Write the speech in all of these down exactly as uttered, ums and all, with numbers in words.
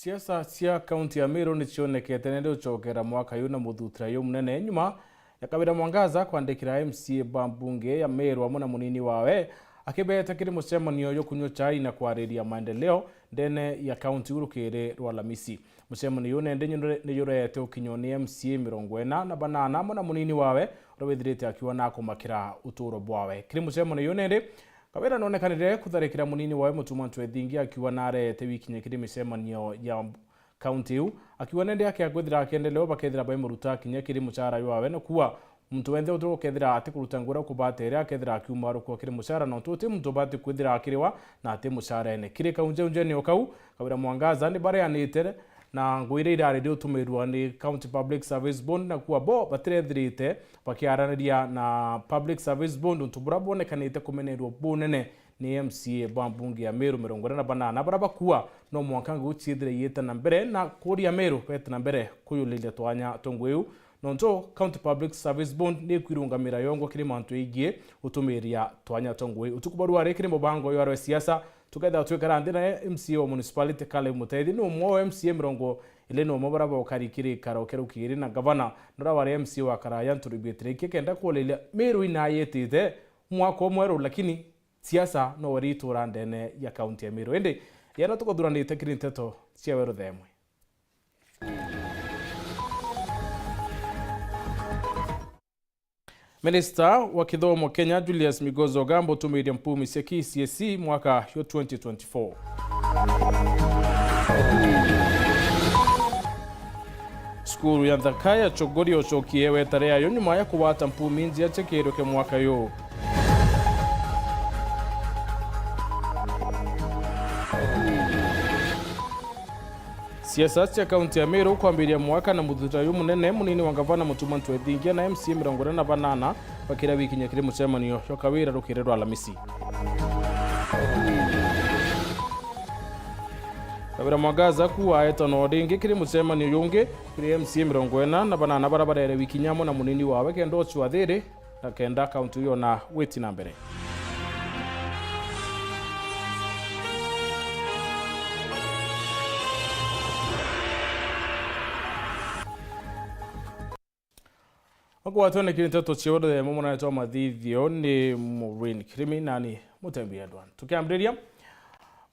Siasa cia kaunti ya Meru ni cionekete nende ucokera mwaka uyu na muthutira uyu munene nyuma ya Kawira Mwangaza kwandikira M C A ba mbunge ya Meru amwe na munini wawe, akibeta kiri mucemanio jwa kunywa chai na kwariria maendeleo ndene ya kaunti iu rukiri rwa Alamisi. Mucemanio uyu nende ni jurete ukinywo ni M C A mirongo ina na banana amwe na munini wawe, uria withirite akiuga nakumakira uturo bwawe. Kiri mucemanio uyu nende, Kawira nonekanire kutharikira munini wawe Mutuma Ntwethingi akiuga nareete wikinya kiri micemanio ya kaunti iu, akiuga nende akia kwithira akiendelea bakethira baimuruta kinya kiri mucara jwawe, na kuuga muntu wenthe uti ukethira atikuruta ngugi uria kubatere akethira akiumarukwa kiri mucara, nontu uti muntu ubati kwithira akiriwa na ati mucarene. Kiri kaunjaunjani o kau, Kawira Mwangaza ni bareanite na ngugi iria irari riutumirwa ni County Public Service Board, na kuuga bo batirethirite bakiaraniria na Public Service Board untu buria bwonekanite kumenerwa bunene ni M C A ba mbunge ya Meru mirongo ina na banana, baria bakuuga no mwanka ngugi ciithire iita na mbere na kuuria Meru bete na mbere kuyuliria twanya twa ngugi iu, nontu County Public Service Board ni ikwirungamira yongwa kiri mantu igii utumiria twanya twa ngugi. Utuku bwa rwari kiri mubango jwa rwa siasa, tukethira twikara nthi na M C A wa municipality Caleb Mutethi, ni umwe wa M C A mirongo iri na umwe baria bokari kiri ikaro kia rukiri na gavana, na uria wari M C A wa karaya Nturi Bwitire, ikenda kuuliria Meru inayitite mwaka umweru, lakini siasa no wari itura ndene ya kaunti ya Meru. Indi yena tukuthuranite kiri nteto cia weru themwe. Minista wa kithomo Kenya Julius Migozo Ogamba utumiirie mpumi cia K C S E mwaka jwa twenty twenty-four. Cukuru ya Nthaka ya Chogoria ucokie wetare yayo nyuma ya kugwata mpumi njia cia kiirio kia mwaka uyu. Siasa cia kaunti ya Meru kwambiria mwaka na muthutira uyu munene, munini wa ngavana Mutuma Ntwethingia na M C A mirongo ina na banana bakira wikinya kiri mucemanio jwa Kawira rukiri rwa Alamisi. Kawira Mwangaza kuuga aetanwa ringi kiri mucemanio jungi kiri M C A mirongo ina na banana baria barere wikinya amwe na munini wawe kenda ucua thiri na kenda kaunti iu yona gwiti na mbere. Akwatwa ni kiri nteto cia weru themwe, mwana wetu wa mathithio ni Maureen Kirimi, nani Mutembi Edward. Tukiambiriria,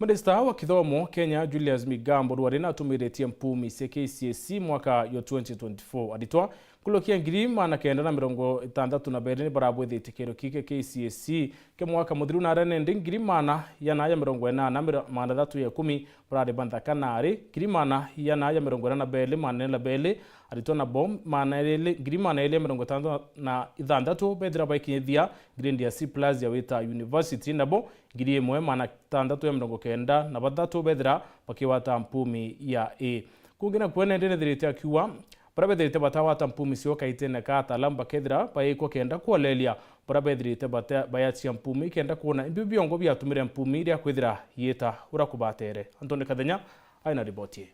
Minista wa kithomo Kenya Julius Migambo rwari natumiritie mpumi cia K C S E mwaka jwa twenty twenty-four. Aritwa nkuruki ya ngiri magana kenda na mirongo itantatu na beri ni barabwithitie kiirio kiki kia K C S E kia mwaka muthiru, na aria nindi ngiri magana jana ya mirongo inana, mira-, magana jathatu ya ikumi barari ba Nthaka, na ari ngiri magana jana ya mirongo ina na beri, magana ina na beri aritwa, nabo magana eri, ngiri magana eri ya mirongo itantatu na ithantatu bethira baikinyithia grade ya C plus ya Wita University, nabo ngiri imwe magana atantatu ya mirongo kenda na bathatu bethira bakigwata mpumi ya A. Kungi nakuo nende nethirite akiuga, baria bethirite batagwata mpumi cio kaitene ka ataalamu bakethira baikwa kenda kuoleria baria bethirite bate-, bayacia mpumi kenda kwona ibi biongo biatumire mpumi iria kwithira yiita uria kubatere. Anthony Kathenya aina riboti ii.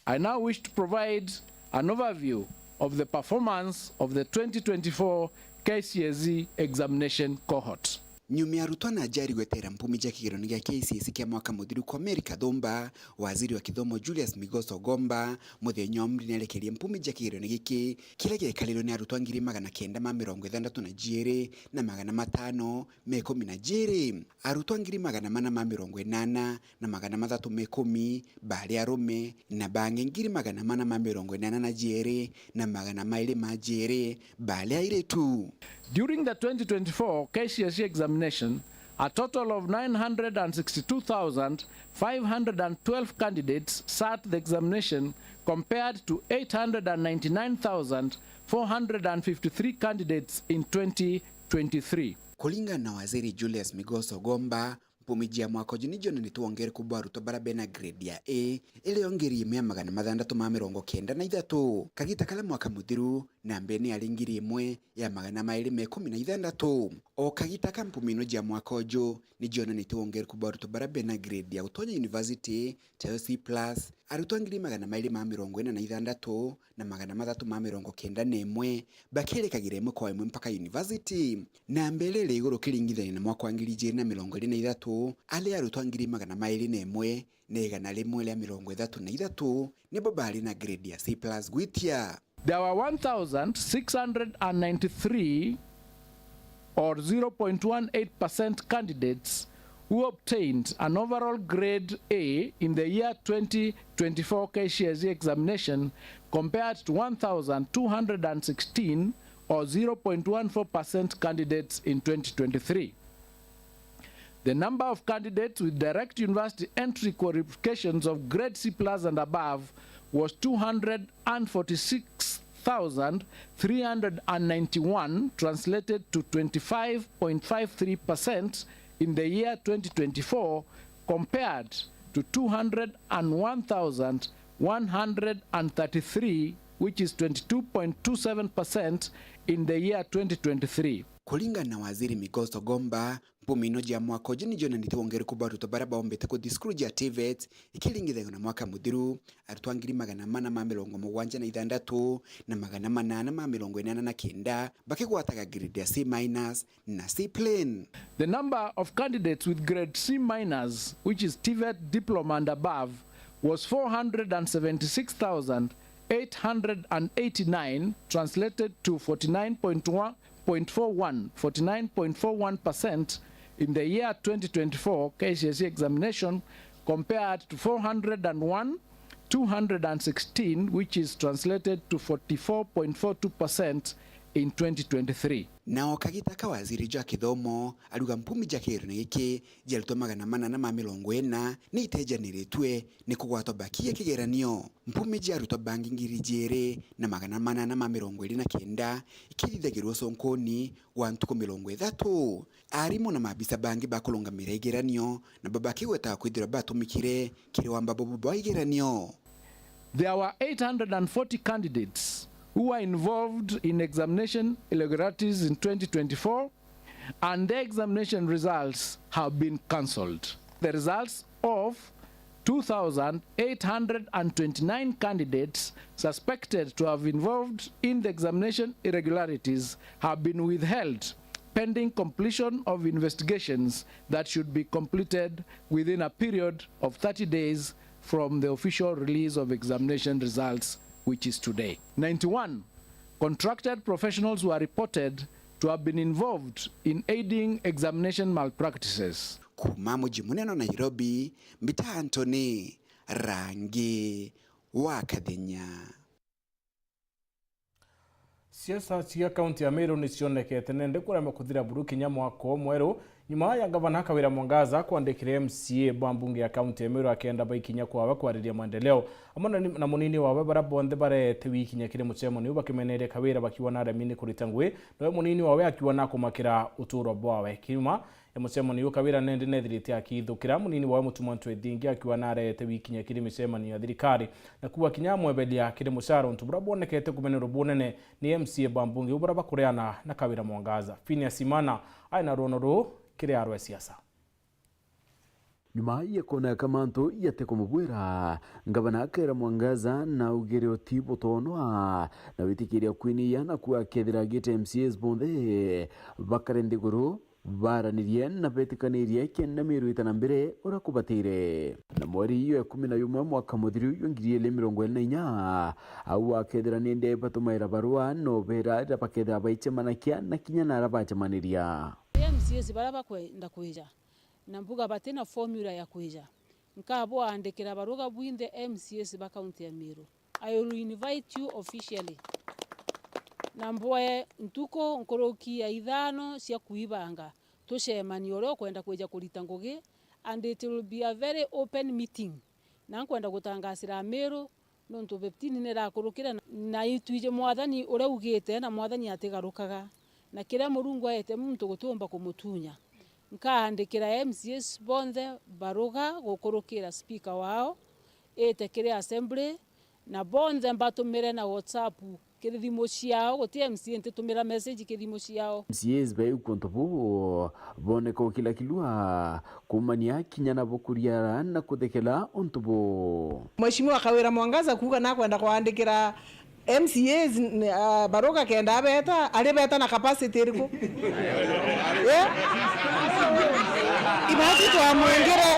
I now wish to provide an overview of the performance of the twenty twenty-four K C S E examination cohort. Nyuma ya arutwo na aciari gwetera mpumi cia kigerio gia K C S E kia mwaka muthiru kwa Mary Kathumba, waziri wa kithomo Julius Migoso Ogomba muthenya wa mri nierekerie mpumi cia kigerio giki kiria giekarirwe ni arutwo ngiri magana kenda ma mirongo ithandatu na jiiri na magana matano ma ikumi na jiiri. Arutwo ngiri magana mana ma mirongo inana na magana mathatu ma ikumi baari arume, na bangi ngiri magana mana ma mirongo inana na jiiri na magana mairi ma jiiri baari airitu. During the twenty twenty-four K C S E examination, a total of nine hundred and sixty-two thousand five hundred and twelve candidates sat the examination, compared to eight hundred and ninety-nine thousand four hundred and fifty-three candidates in twenty twenty-three. Kuringana na Waziri Julius Migoso Ogomba, mpumi cia mwaka uju nicio nene twongereku bwa arutwo baria bena grade ya A, irio ngiri imwe ya magana mathantatu ma mirongo kenda na ithatu. Kagita karia mwaka muthiru, namba ene yari ngiri imwe ya magana mairi ma ikumi na ithantatu. O kagita ka mpumi ino cia mwaka uju, nicio nene twongereku bwa arutwo baria bena grade ya gutonya university, tayo C plus, arutwo ngiri magana mairi ma mirongo ina na ithantatu na magana mathatu ma mirongo kenda na imwe, bakirikagira imwe kwa imwe mpaka university. Namba iria iri iguru kiringithania na mwaka wa ngiri ijiri na mirongo iri na ithatu, ithatu, aria arutwa ngiri magana mairi na imwe na igana rimwe ria mirongo ithatu na ithatu nibo bari na grade ya C plus gwitia. There were one thousand six hundred and ninety-three, or zero point one eight percent, candidates who obtained an overall grade A in the year twenty twenty-four K C S E examination, compared to one thousand two hundred and sixteen, or zero point one four percent, candidates in twenty twenty-three. The number of candidates with direct university entry qualifications of grade C plus and above was two hundred and forty-six thousand three hundred and ninety-one, translated to twenty-five point five three percent in the year twenty twenty-four, compared to two hundred and one thousand one hundred and thirty-three, which is twenty-two point two seven percent in the year twenty twenty-three. Kuringana na Waziri Migos Ogomba, mpumi ino ja mwaka uju nijo nandite wongereku bwa arutwa baria baombete kuthi cukuru ja TVET ikiringithania na mwaka muthiru. Arutwa ngiri magana mana ma mirongo mugwanja na ithantatu na magana manana ma mirongo inana na kenda bakigwataga grade ya C minus na C plain. The number of candidates with grade C minus, which is TVET diploma and above, was four hundred and seventy-six thousand eight hundred and eighty-nine, translated to forty-nine point one, point four one, forty-nine point four one percent in the year twenty twenty-four K C S E examination, compared to four hundred and one, two hundred and sixteen, which is translated to forty-four point four two percent in twenty twenty-three. Nao kagita ka waziri jwa kithomo aruga mpumi ja kigeranio giki jarutwa magana manana ma mirongo ina ni itejaniritue ni kugwatwa baki ya kigeranio. Mpumi ja arutwa bangi ngiri jiiri na magana manana ma mirongo iri na kenda ikithithagirua uconkoni gwa ntuku mirongo ithatu. Arimu na maabisa bangi ba kurungamira igeranio nabo bakigwetaga kwithirwa batumikire kiri wamba bubu bwa igeranio. There were eight hundred and forty candidates who were involved in examination irregularities in twenty twenty-four, and their examination results have been cancelled. The results of two thousand eight hundred and twenty-nine candidates suspected to have involved in the examination irregularities have been withheld pending completion of investigations that should be completed within a period of thirty days from the official release of examination results, which is today. Ninety-one contracted professionals were reported to have been involved in aiding examination malpractices. Kuuma muji munene wa Nairobi, mbita Anthony Rangi wa Kathenya. Siasa cia kaunti ya Meru ni cionekete nende kurema kuthira buru kinya mwaka umwe mweru, nyuma ya ngavana Kawira Mwangaza kwandikira M C A ba mbunge ya kaunti ya Meru akenda baikinya kwawe kwariria maendeleo. Amwe na ni-, na munini wawe, baria bonthe bareete wikinya kiri mucemanio bakimeneria Kawira bakiuga naremi ni kurita ngui, nawe munini wawe akiuga nakumakira uturo bwawe. Kiuma ya mucemanio uyu, Kawira nende nethirite akithukira munini wawe Mutuma Ntwethingi akiuga nareete wikinya kiri micemanio ya thirikari, na kuuga kinya amweberia kiri mucara untu buria bwonekete kumenerwa bunene ni M C A ba mbunge ubu baria bakureana na Kawira Mwangaza. Phineas Imana ai na rwono ruu kiri arwa siasa. Nyuma ya kwona ka mantu yate kumubwira, Ngavana Kawira Mwangaza naugire uti butonwa na witikiria kwiniya, na kuuga akethira agite M C As bonthe bakare nthiguru, baranirie na betikanirie kenda Meru ita na mbere uria kubatire. Na mweri jwa ikumi na jumwe mwaka muthiru jwa ngiri igiri mirongo iri na inya, au akethira ni nde batumaira barua na ubera riria bakethira baicemanakia na kinya na aria bacemaniria. M C As baria bakwenda kwija, na mbuga bati na formula ya kwija, nkabwaandikira baruga bwinthe M C As ba kaunti ya Meru. I will invite you officially. Na mbwae ntuku nkuruki ya ithano cia kuibanga tucemanie uria ukwenda kwija kurita ngugi, and it will be a very open meeting. Na nkwenda gutangasira Amiru, nontu fifteen ni irakurukire, na itwiji Mwathani uria ugite, na Mwathani atigarukaga, na kiria Murungu aete muntu gutiumba kumutunya. Nkaandikira M C As bonthe baruga gukurukira speaker wao, ite kiri assembly, na bonthe mbatumire na WhatsApp kiri thimu ciao, guti M C A ntitumira message kiri thimu ciao. M C As baiu kuntu buu boneka ukilakilua, kumania kinya nabo kuriara na kuthekela untu buu. Mheshimiwa Kawira Mwangaza kuuga nakwenda kwandikira M C As, uh, baruga kenda abeta, ari beta na capacity iriku? Yeah? Batwi twamwingire.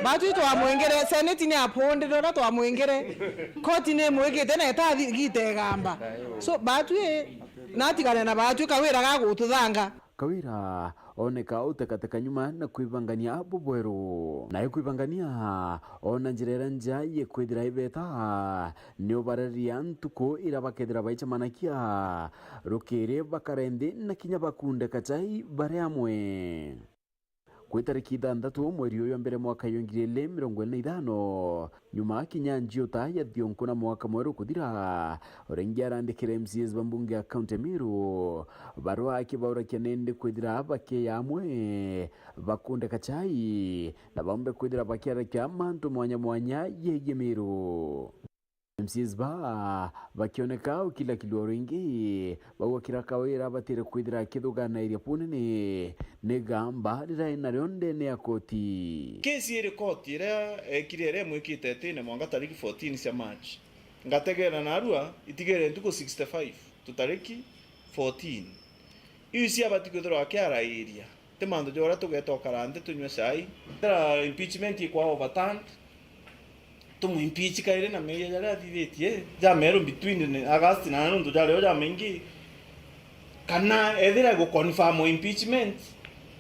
Batwi twamwingire. Senate ni apundire uria twamwingire. Koti ni imwikite na itathigite igamba. So, Batwi, natigane na Batwi, Kawira gagututhanga. Kawira ooneka utekateka nyuma na kwibangania bubweru. Nayo kwibangania, oona njira iria nja ya kwithira ibeta, ni ubararia ntuku iria bakethira baicemanakia rukiri bakare nthi na kinya bakunde kachai bari amwe. Kwi tariki ithanthatu mweri uyu wa mbere mwaka ya ngiri igiri mirongo iri na ithano, nyuma kinya njiuta ya thionku na mwaka mweru kuthira, uringi arandikire M C As ba mbunge ya kaunti ya Meru barua akibaurakia nindi kwithira bakeya amwe bakunde kachai na baumbe kwithira bakiarakia mantu mwanya mwanya yegie Meru. M C As ba bakioneka ukilakilua ringi, bauga kira Kawira abatire kwithira akithuganairia bunene ni gamba riria ena rio ndene ya koti. Kesi iri koti iria ekire iria imwikite itine mwanka tariki fourteen cia March. Ngategera narua itigere ntuku sixty-five tu tariki fourteen. Iu cia abati kwithirwa akiarairia. Ti mantu ja uria tugeeta ukara nthi tunywe cai. Kethira impeachment ikwa overturned, tumu impeach kairi na meeyia jaria athithitie jameru between August na nuntu jari o jamaingi. Kana ethira iguconfirm impeachment,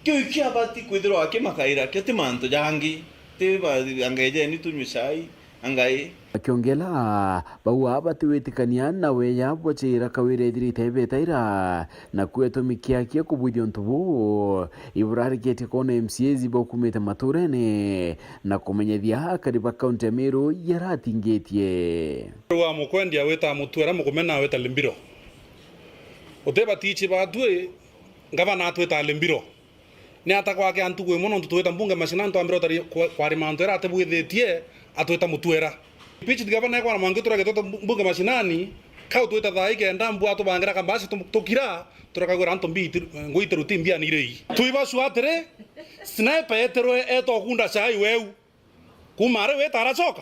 kiu ikio abati kwithirwa akimakaira kio, ti mantu jangi. Ti ba-, angejeni tunywe cai. Angai. Bakiongela, bauga batiwitikania na weya bwa ciira Kawira ethirite ebetaira, na kwetumi kiakia kubwithia untu buu, iburarikitie kwona M C As baukumite maturene na kumenyethia akari ba kaunti ya Meru yaratingitie. Rwa mukwendia wita Mutuera, mukumena wita Limbiro. Uti batichi batwi, ngavana atwita Limbiro. Ni ata gwake antu gwi mono, ntu twita mbunge mashinani, twambire utari kwa-, kwarima antu era atibwithitie, atwita Mutuera. Pitch gavana ekwana mwangi turage twita mbu-, mbunge mashinani, kau twita thaa ikenda mbua tubangira kambasi tu-, tukira, turakagwira antu mbi iti-, ngui itiru ti mbia ni irei. Twiba sure atiri, sniper etirwe etokunda cai weu. Kuma ari wita aracoka.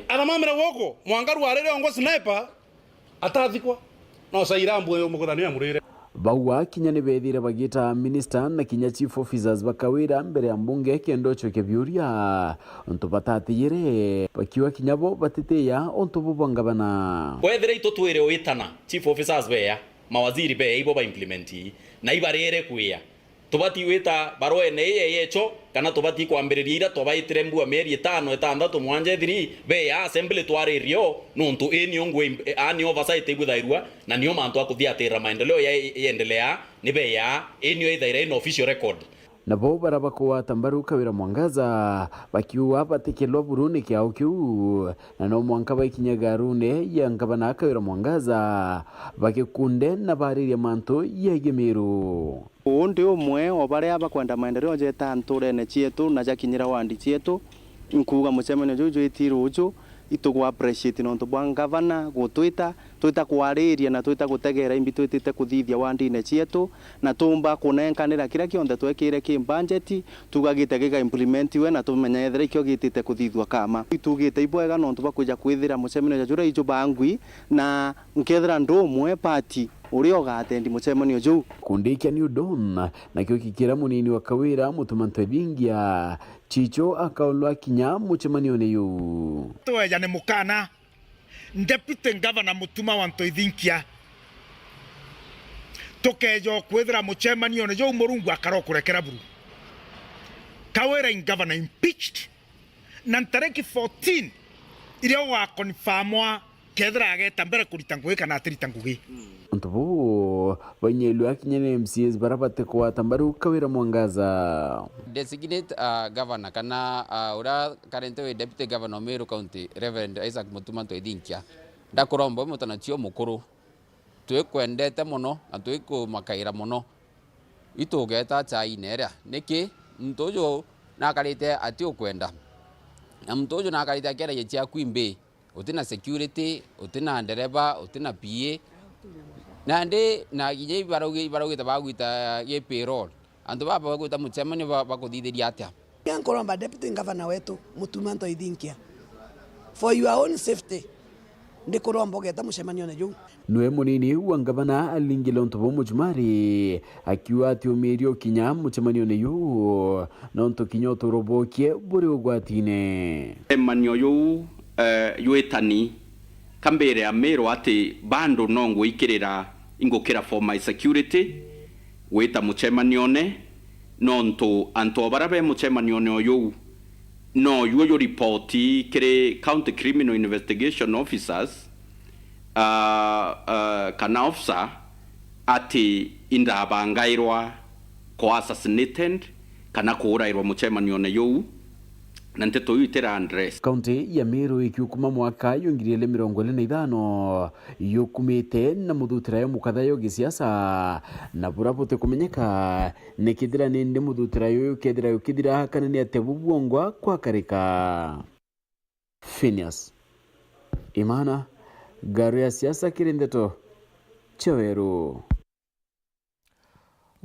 Aramamira guoko. Mwangaru arire ongo sniper, atathikwa. No saira mbwe muguthani amurire. Bauga kinya ni bethire bagita minister na kinya chief officers ba Kawira mbere ya mbunge kenda ucokia biuria. Untu batatiyire, bakiuga kinya bo batitiya untu bu bwa ngavana. Wethire itu twire witana, chief officers beya, mawaziri beya, ibo ba implement, na ibarire kwia. Tubati gwita barwene ii yecho, kana tubati kwambiriria ira twabaitire mbua mieri itano, itanthatu, mwanja ithiri, beya assembly twaririo, nuntu ii nio ngui, aa nio oversight ibwithairua, na nio mantu a kuthiatirira maendeleo ya, yendelea, ni beya, ii nio ithaira ina official record. Nabo bara bakugwata mbaru Kawira Mwangaza, bakiuga batikilwa buru ni kiao kiu, na no mwanka baikinyaga rune ya ngavana Kawira Mwangaza, bagikunde na bariria mantu yegie Meru. Uu ndi umwe o baria bakwenda maendeleo jeta nturene cietu na jakinyira wandi cietu. Nkuuga mucemanio juu jwiti ruuju, itugu appreciate nontu bwa ngavana gutwita, twita kwariria na twita gutegera imbi twitite kuthithia wandine cietu, na tuumba kunenkanira kiria kionthe twekire ki budget, tuuga gite giga implementiwe na tumenye ethira ikio gitite kuthithua kama. Itugite ibwega nontu bwa kwija kwithira mucemanio ja juria iju bangwi, na nkethira ndi umwe party uria ugatendi mucemanio juu. Kundikia New Dawn, nakio gikira munini wa Kawira Mutuma Ntwethingia, Chicho akaulwa kinya mucemanione juu. Tweja ni mukana, Deputy Governor Mutuma wa Ntwethingia, tukeja kwithira mucemanione juu Murungu akarokurekera buru. Kawira in governor impeached, na ntariki fourteen iria ugakonfamwa kethira ageta mbere kurita ngugi kana atirita ngugi. Untu buu bainyelua kinya ni M C As bara batikugwata mbaru Kawira Mwangaza. Designate, ah, governor kana, ah, uria currently wi deputy governor o Meru County, Reverend Isaac Mutuma Ntwethinkia, ndakuromba wi mutanachio mukuru, twikwendete mono na twikumakaira mono. Itugeta chaine iria. Niki? Muntu uju nakarite ati ukwenda. Na muntu uju nakarite akiaragia ciaku imbi. Uti na security, uti na ndereba, uti na P A. Nandi na kinya ibaraugi-, ibaraugite bagwita gi payroll. Antu baba bagwita mucemanio ba-, bakuthithiria atia? Nya nkuromba Deputy Governor wetu, Mutuma Ntwethinkia, for your own safety. Ndikuromba ugeta mucemanione juu. Nwe munini wa ngavana alingile untu buu mujumari, akiuga ati umiiri ukinya mucemanione juu, nontu kinya uturo bwokie buri ugwatine. Mucemanio juu, eh, jwitani, ka mbire Amiru ati bado no ngwikirira, ingukira for my security gwita mucemanione, nontu antu o baria be mucemanione o juu, no juo juripoti kiri County Criminal Investigation Officers, ah, ah, kana officer, ati indabangairwa ku assassinated kana kuurairwa mucemanione juu, na nteto iu itira address. Kaunti ya Meru ikiukuma mwaka jwa ngiri igiri mirongo iri na ithano, yukumite na muthutira yo mukatha yo gisiasa, na bura butikumenyeka ni kethira ni ndi muthutira yuyu kethira yukithira kana ni atia bu bwongwa kwakarika. Phineas Imana, Ngaru ya Siasa kiri Ndeto cia Weru.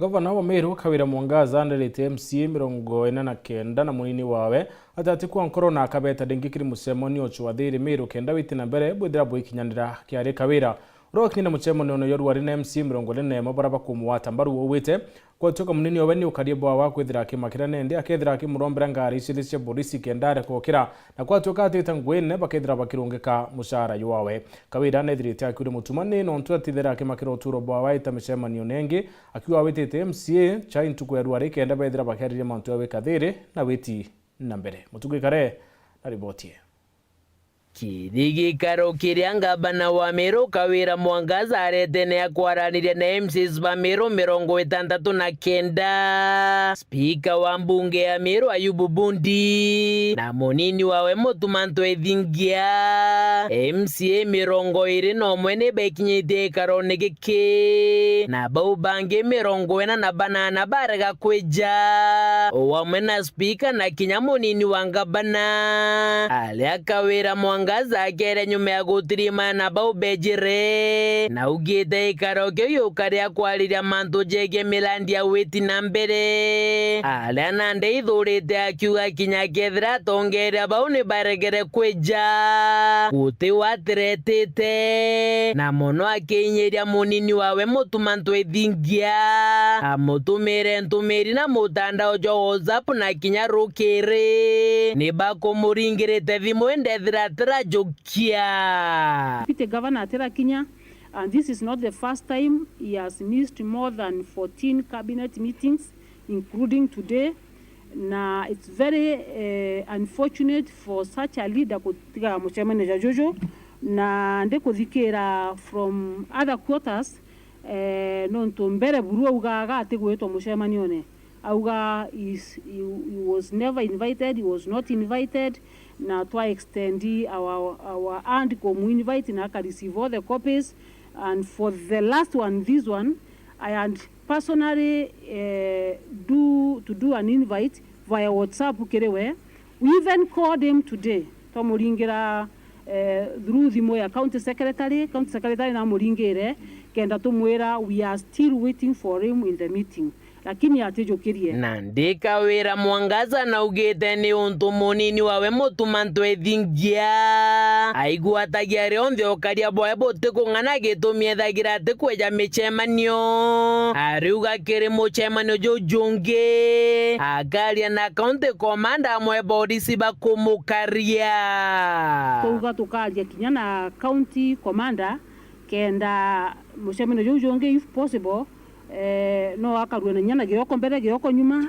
Ngavana wa Meru Kawira Mwangaza anderetie M C A mirongo ina na kenda na munini wawe atati kwa nkoro na akabeta ringi kiri mucemanio ucio wa Thiri Meru kenda witi na mbere bwithira bwikinyanira kiari Kawira. Uria wakinyire mucemanio uyu rwari na M C A mirongo ina na imwe baria bakumwata mbaru ugwite, gwatuika munini owe ni ukarie bwawe kwithira akimakira nendi, akethira akimurombera ngari ciiri cia borisi kenda areka ukira, na gwatuika atite nguine bakethira bakirungika mucara jwawe. Kawira nethirite akiuria mutumani nontu atithira akimakira uturo bwawe aita micemanio nengi, akiuga witite M C A chai ntuku ya rwari kenda bethira bakiariria mantu ya wika thiri na witi na mbere. Mutugi Kare na riboti ii. Kiri gikaro kiria ngavana wa Meru Kawira Mwangaza aretene akwaraniria na M C As ba Meru mirongo itantatu na kenda, spika wa mbunge ya Meru Ayubu Bundi na munini wawe Mutuma Ntwethingia, M C A mirongo iri na umwe ni bekinyitie gikarone giki, na bau bangi mirongo ina na banana barega kwija, o amwe na spika na kinya munini wa ngavana. Aria Kawira Mwangaza akere nyuma ya gutirima na bau bejire, na augite gikaro kiu giukaria kwariria mantu jegie mirandi ya witi na mbere. Aria nandi aithurite akiuga kinya kethira atongeria bau ni baregere kwija, guti watiretite, na mono akiinyiria munini wawe Mutuma Ntwethingia amutumire ntumiri na mutandao jwa WhatsApp na kinya rukiri ni bakumuringirite thimu indi ethira atirajukia. Deputy Governor atirakinya, and this is not the first time he has missed more than fourteen cabinet meetings, including today. Na it's very, eh, unfortunate for such a leader gutiga mucemanio ja juju, na ndikuthikira from other quarters, eh, nontu mbere buru augaga atigwitwa mucemanione. Auga is, he, he was never invited, he was not invited, na twa extend our, our hand kumu invite na aka receive all the copies, and for the last one, this one, I had personally, eh, do, to do an invite via WhatsApp kiri we. We even called him today, twamuringira, eh, through thimu ya county secretary, county secretary namuringire kenda tumwira we are still waiting for him in the meeting, lakini atijukirie. Nandi Kawira Mwangaza naugite ni untu munini wawe Mutuma Ntwethingia aigwatagia rionthe ukaria bwawe butikung'ana gitumi ethagira atikweja micemanio. Ariuga kiri mucemanio juu jungi akaria na county commander amwe borisi bakumukaria. Twauga tukaria kinya na county commander kenda mucemanio juu jungi, if possible, eh, no akarue na nyana gioko mbere, gioko nyuma.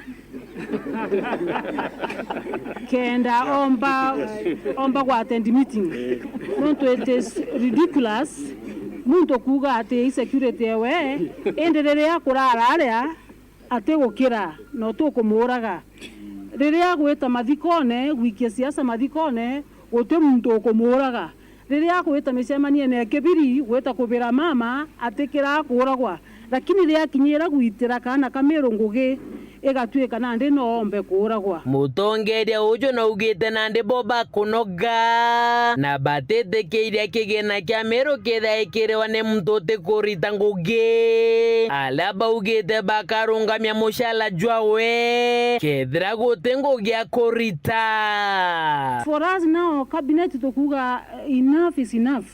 Kenda omba, omba gwa attend meeting. Nontu it is ridiculous muntu kuuga ati insecurity ewe, indi riria kurara aria atigukira, no tukumuuraga. Riria agwita mathikone, gwikia siasa mathikone, guti muntu ukumuuraga. Riria agwita micemanio ya kibiri, gwita kubira mama, atikira kuuragwa. Lakini riria akinyira gwitira kaana ka Miru ngugi, igatuika nandi no ombe kuuragwa. Mutongeria uju naugite nandi bo bakunoga, na batitikiiria kigina kia Miru kithia ikiriwa ni muntu utikurita ngugi. Aria baugite bakarungamia mucara jwawe kethira guti ngugi akurita. For us now, cabinet tukuuga, eh, enough is enough.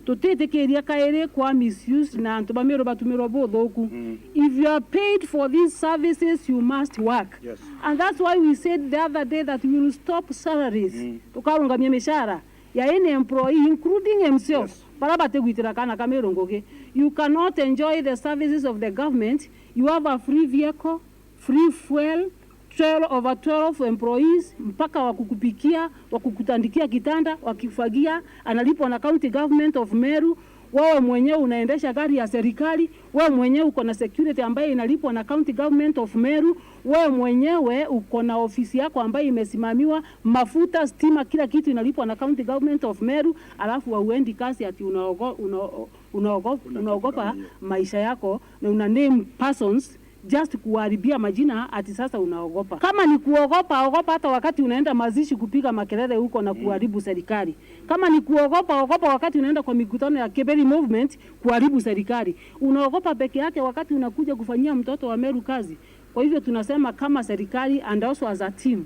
Tutitikiria kairi kwa misuse na antu ba Meru batumirwa buthuku. If you are paid for these services, you must work. Yes. And that's why we said the other day that we will stop salaries. Tukarungamia mishara ya any employee, including himself, yes, bara batigwitira kana ka Meru ngugi. You cannot enjoy the services of the government. You have a free vehicle, free fuel, twelve, over twelve employees, mpaka wa kukupikia, wa kukutandikia kitanda, wa kufagia, analipwa na County Government of Meru. Wewe mwenyewe unaendesha gari ya serikali, wewe mwenyewe uko na security ambaye inalipwa na County Government of Meru, wewe mwenyewe uko na ofisi yako ambayo imesimamiwa, mafuta, stima, kila kitu inalipwa na County Government of Meru, alafu hauendi kazi ati unaogo-, unao-, unaogo-, unaogopa maisha yako na una name persons just kuharibia majina ati sasa unaogopa. Kama ni kuogopa, ogopa hata wakati unaenda mazishi kupiga makelele huko na kuharibu serikali. Kama ni kuogopa, ogopa wakati unaenda kwa mikutano ya Kiberi Movement kuharibu serikali. Unaogopa peke yake wakati unakuja kufanyia mtoto wa Meru kazi. Kwa hivyo tunasema kama serikali and also as a team,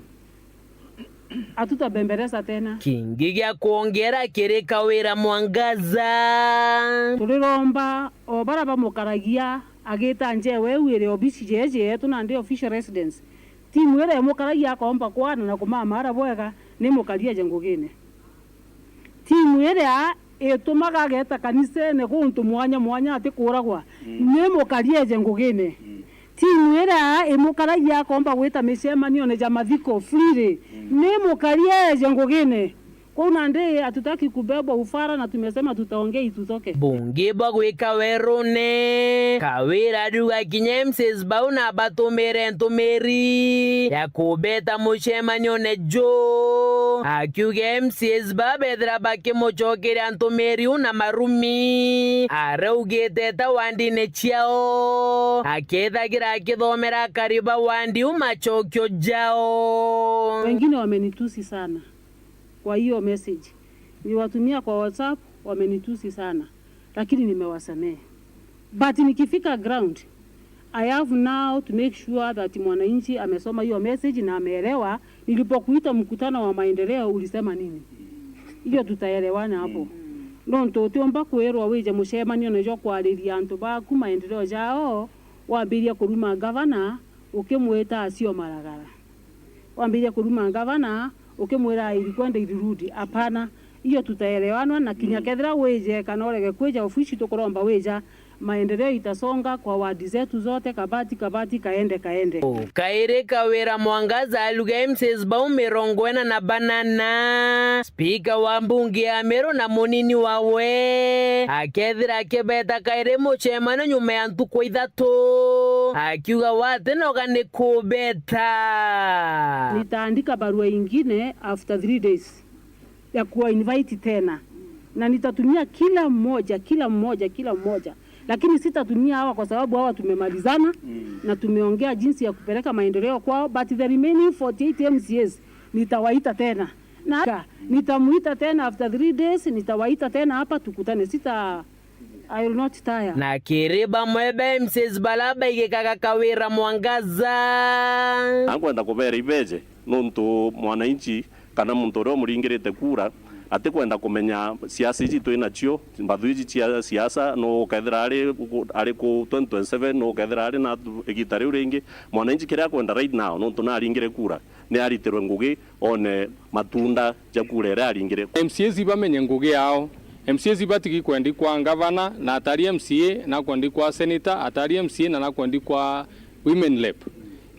hatutabembeleza tena. Kingi gia kwongera kiri Kawira Mwangaza. Turiromba o bara bamukaragia agita njewe eu iri obisi jeje yetu nandi official residence. Timu iria imukaragia akomba kwana na kumamara bwega ni mukarie je ngugine. Timu iria itumaga ageta kanisene guntu mwanya mwanya ati kuragwa, ni mukarie je ngugine. Timu iria imukaragia akomba gwita micemanione ja mathiko freely, ni mukarie je ngugine. Kuu nandi hatutaki kubebwa ufara na tumesema tutaongea itutoke. Bungi bwa gwika werune, Kawira ariuga kinya M C As bau na batumire ntumiri ya kubeta mucemanione juu, akiuga M C As baa bethira bakimucokeria ntumiri u na marumi, araugite ta wandine ciao, akethagira akithomera akari ba wandi u macokio jao. Wengine wamenitusi sana kwa hiyo message. Niliwatumia kwa WhatsApp, wamenitusi sana. Lakini nimewasamehe. But nikifika ground, I have now to make sure that mwananchi amesoma hiyo message na ameelewa. Nilipokuita mkutano wa maendeleo, ulisema nini? Hiyo tutaelewana hapo. Nontu utiumba kwirwa wije mucemanio nejo kwariria antu baku maendeleo jao, wambiria kuruma gavana, ukimwita acio maragara. Wambiria kuruma gavana, ukimwira irikwenda irirudi. Hapana. Hiyo tutaelewanwa, na kinya kethira wije kana urege kwija ofisi, tukuromba wija. Maendeleo itasonga kwa wadi zetu zote, kabati, kabati, kaende, kaende. Kairi Kawira Mwangaza aluga M C As bau mirongo ina na banana. Spika wa mbunge ya Meru na munini wawe akethira akibeta kairi mucemano nyuma ya ntuku ithatu, akiuga watinoga ni kubeta. Nitaandika barua ingine after three days ya kuwa invite tena, na nitatumia kila mmoja, kila mmoja, kila mmoja, lakini sitatumia hawa kwa sababu hawa tumemalizana na tumeongea jinsi ya kupeleka maendeleo kwao, but the remaining forty-eight M C As nitawaita tena. Na nitamuita tena after three days, nitawaita tena hapa tukutane. Sita, I will not tire. Na kiri bamwe ba M C As bara baigikaga Kawira Mwangaza. Nkwenda kubera ibeje, nontu mwananchi kana muntu uria umuringirite kura atikwenda kumenya siasa iji twi nacio, mbathu iji cia siasa, no ukethira ari, ari ku twenty twenty-seven, no ukethira ari na igita riu ringi. Mwananchi kiria akwenda right now, nontu naringire kura, ni aritirwe ngugi, one matunda ja kura iria aringire. M C As ibamenye ngugi yao. M C As ibatigi kwendi kwa ngavana, na atari M C A, na kwendi kwa senator, atari M C A, na na kwendi kwa women rep.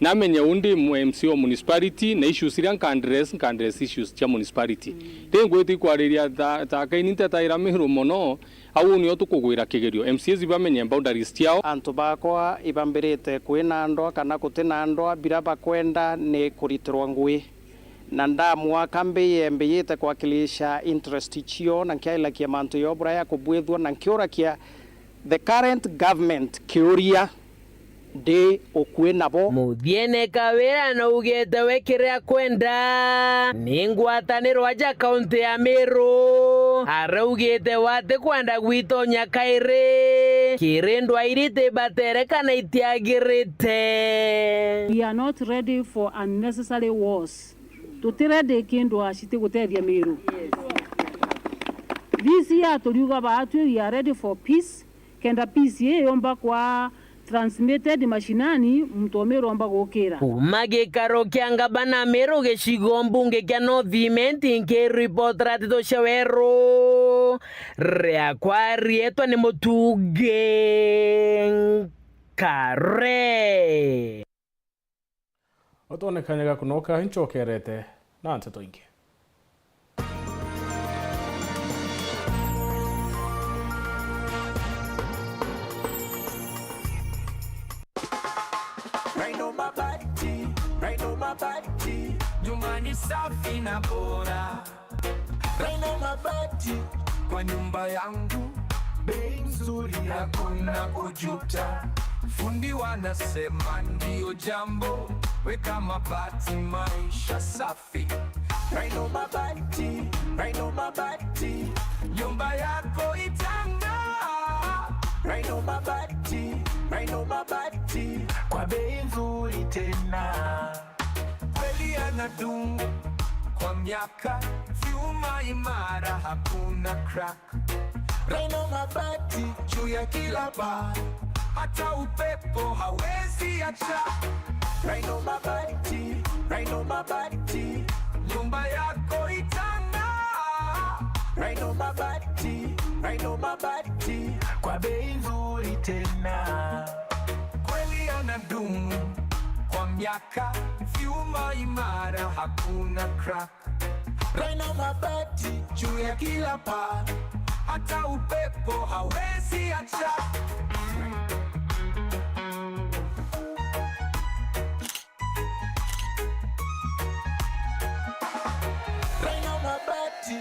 Namenye undi mu M C A o municipality, na issues iria nka address, nka address issues cia municipality. Ri ngwiti kwariria ta, ta kaini ntetaira Miru mono, au nio tukugwira kigerio. M C As ibamenye boundaries ciao. Antu bakwa ibambirite kwina ndwa kana gutina ndwa, bira bakwenda ni kuritirwa ngui. Na ndamwaka mbiye mbiyite kwakilisha interest cio, na nkiailakia mantu yo bura ya kubwithua, na nkiurakia the current government kiuria, ndi ukui nabo? Muthiene Kawira naugite we kiria akwenda ni ngwataniro aja kaunti ya Meru. Araugite we atikwenda gwitonya kairi kiri ndwa iri itibatere kana itiagirite. We are not ready for unnecessary wars. Tuti ready kindu aciti gutethia Miru. This year turiuga baatwi we are ready for peace, kenda peace ii yomba kwa transmitted mashinani, muntu o Meru omba gukira. Kuuma gikaro kia ngavana Meru gicigo mbunge kia North Imenti, nkiripotera nteto cia weru, riakwa rietwa ni Mutungi Nkare. Utwone kanya ga kunoka, incokerete na nteto ingi. Rhino Mabati, Rhino Mabati, nyumba ni safi na bora. Rhino Mabati, kwa nyumba yangu, bei nzuri, hakuna kujuta. Fundi wanasema ndio jambo, weka mabati, maisha safi. Rhino Mabati, Rhino Mabati, nyumba yako itang'aa. Rhino Mabati, Rhino Mabati, kwa bei nzuri tena. Kweli yanadumu kwa miaka, vyuma imara, hakuna crack. Rhino Mabati juu ya kila paa, hata upepo hawezi acha. Rhino Mabati, Rhino Mabati, nyumba yako itang'aa. Rhino Mabati, Rhino Mabati, kwa bei nzuri tena. Kweli yanadumu kwa miaka, vyuma imara, hakuna crack. Rhino Mabati juu ya kila paa, hata upepo hawezi acha. Rhino Mabati.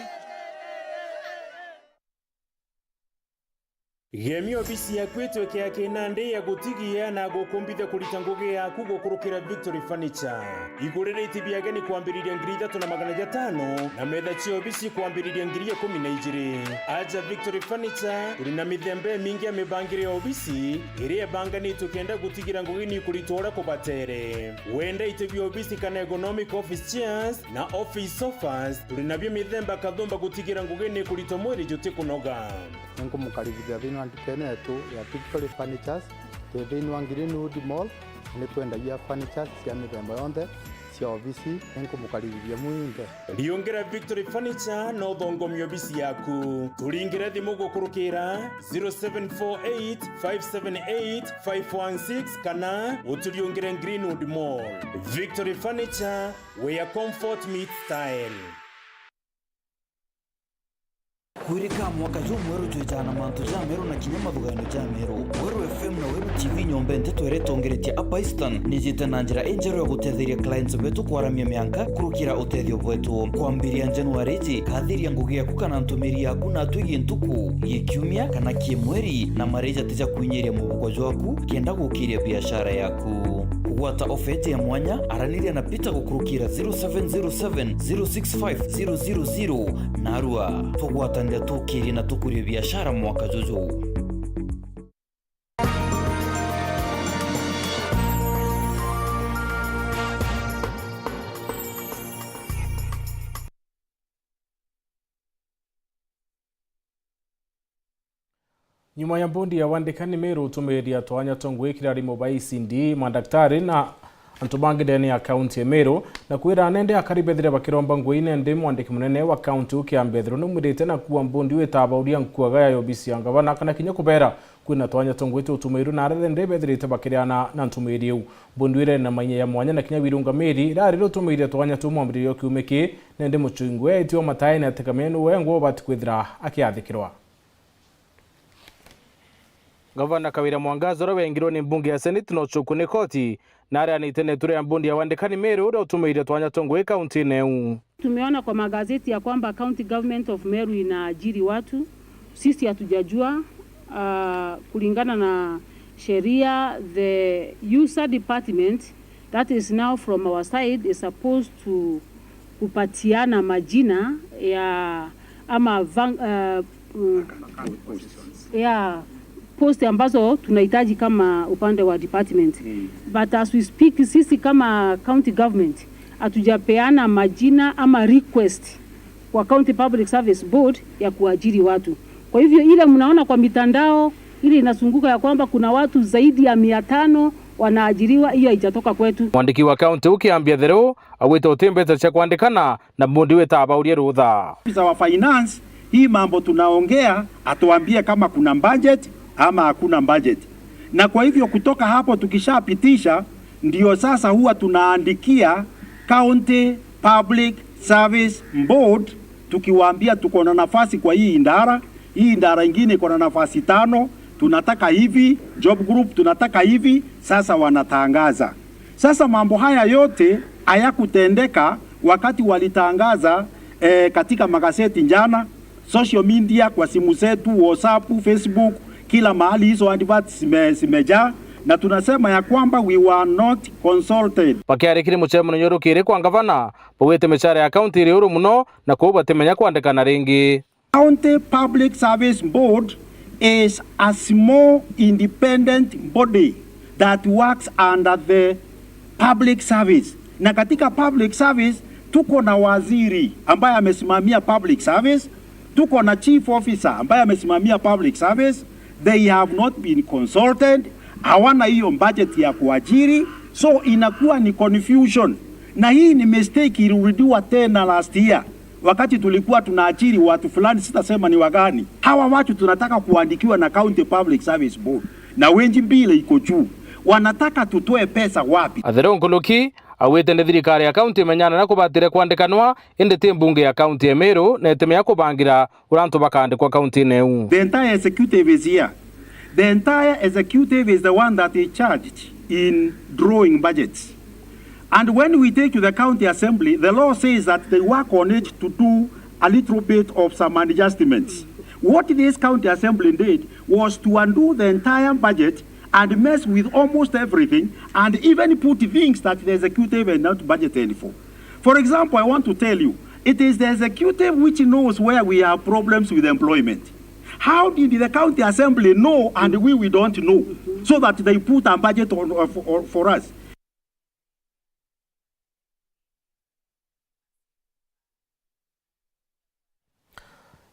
Gemia obisi yaku itweke ya kinandi ya gutigia na gukumbithia kurita ngugi yaku gukurukira Victory Furniture. Igurira iti bia ageni kwambiriria ngiri ithatu na magana jatano na metha cia obisi kwambiriria ngiri ikumi na ijiri. Aja Victory Furniture, turi na mithemba imingi ya mibangire ya obisi iria ibanganitwe kenda gutigira ngugi ni ikuritwa uria kubatere. Wenda iti bia obisi kana ergonomic office chairs na office sofas, turi nabio mithemba kathumba gutigira ngugi ni ikuritwa mwiri jutikunoga. Ninkumukaribithia thiini wa ndukene yetu ya Victory Furnitures. Twi thiini wa Greenwood Mall, na nitwendagia furnitures cia mithemba yonthe cia obisi. Ninkumukaribithia mwinthe. Riungira Victory Furniture na uthongomie obisi yaku. Turingire thimu gukurukira zero seven four eight, five seven eight, five one six kana uturiungire Greenwood Mall. Victory Furniture, where comfort meets style. Kwirika mwaka jumweru jwijaa na mantu jameru na kinya mathugaanio jameru. Weru F M na Weru T V nyomba nteto iria itongeretie hapa Eastern nijite na njira injeru ya gutetheria clients betu kwaramia mianka kurukira utethio bwetu. Kwambiria Januari iji, kathiria ngugi yaku kana ntumiri yaku na atwi gi ntuku, gi kiumia kana ki mweri, na maria jatija kwinyiria mubuko jwaku kenda gukiria biashara yaku. Kugwata ofeti ya mwanya, araniria na Peter gukurukira zero seven zero seven, zero six five, zero zero zero. Narua, tugwatanire tukirie na tukurie biashara mwaka juju. Nyuma ya mbondi ya wandikani Meru utumiria twanya twa ngugi kiri arimu ba E C D, madaktari na antu bangi ndene ya kaunti ya Meru, na kwira nende akari bethire bakiromba ngugi nende mwandiki munene wa kaunti ukiambethirwo numwirite na kuwa mbondi itabauria nkuaga ya obisi ya ngavana kana kinya kubera kwina twanya twa ngugi tutumirwe na aria nende bethirite bakiriana na ntumiri iu. Mbondi iria iri na mainya ya mwanya na kinya wirungamiri irari rutumiria twanya tu mwambiririo kiumia ki, nende mucungu eetiwa mataene ati Kamene niwe ngwa ubati kwithira akiathikirwa. Ngavana Kawira Mwangaza, uria wengirwe ni mbunge ya Senate na ucukwu ni koti, na aria anite netu ria mbondi ya wandikani Meru uria utumiire twanya twa ngugi kaunti-ini iu. Tumeona kwa magazeti ya kwamba County Government of Meru inaajiri watu. Sisi hatujajua, ah, kulingana na sheria, the user department that is now from our side is supposed to kupatiana majina ya ama van-, eh, mm, ya post ambazo tunahitaji kama upande wa department. Mm. But as we speak, sisi kama county government hatujapeana majina ama request kwa County Public Service Board ya kuajiri watu. Kwa hivyo ile mnaona kwa mitandao, ile inazunguka ya kwamba kuna watu zaidi ya mia tano wanaajiriwa, hiyo haijatoka kwetu. Mwandiki wa kaunti ukiambia theru, awite uti mbeca cia kwandikana na mundi wita abaurie rutha. Officer wa finance, hii mambo tunaongea, atuambie kama kuna budget ama hakuna budget. Na kwa hivyo kutoka hapo tukishapitisha, ndio sasa huwa tunaandikia County Public Service Board, tukiwaambia tuko na nafasi kwa hii idara, hii idara ingine iko na nafasi tano, tunataka hivi, job group tunataka hivi, sasa wanatangaza. Sasa mambo haya yote hayakutendeka wakati walitangaza, eh, katika magazeti jana, social media, kwa simu zetu, WhatsApp, Facebook, kila mahali hizo adverts zime-, zimejaa, na tunasema ya kwamba we were not consulted. Bakiarikiri mucemanio rukiri kwa ngavana, baugite micara ya kaunti iri uru muno na kwou batimenya kwandikana ringi. County Public Service Board is a small independent body that works under the public service. Na katika public service, tuko na waziri ambaye amesimamia public service, tuko na chief officer ambaye amesimamia public service. They have not been consulted, hawana hiyo budget ya kuajiri, so inakuwa ni confusion. Na hii ni mistake ilirudiwa tena last year. Wakati tulikuwa tunaajiri watu fulani, sitasema ni wagani, hawa watu tunataka kuandikiwa na County Public Service Board, na wage bill iko juu. Wanataka tutoe pesa wapi? Atheru Nkuluki awite ni thirikari ya kaunti imenyana na kubatire kwandikanwa, indi ti mbunge ya kaunti ya Meru na itimenya kubangira uria antu bakaandikwa kauntiine iu. The entire executive is here. The entire executive is the one that is charged in drawing budgets. And when we take to the county assembly, the law says that they work on it to do a little bit of some adjustments. What this county assembly did was to undo the entire budget and mess with almost everything and even put things that the executive had not budgeted for. For example, I want to tell you, it is the executive which knows where we have problems with employment. How did the county assembly know and we, we don't know, so that they put a budget on, on, for, for us?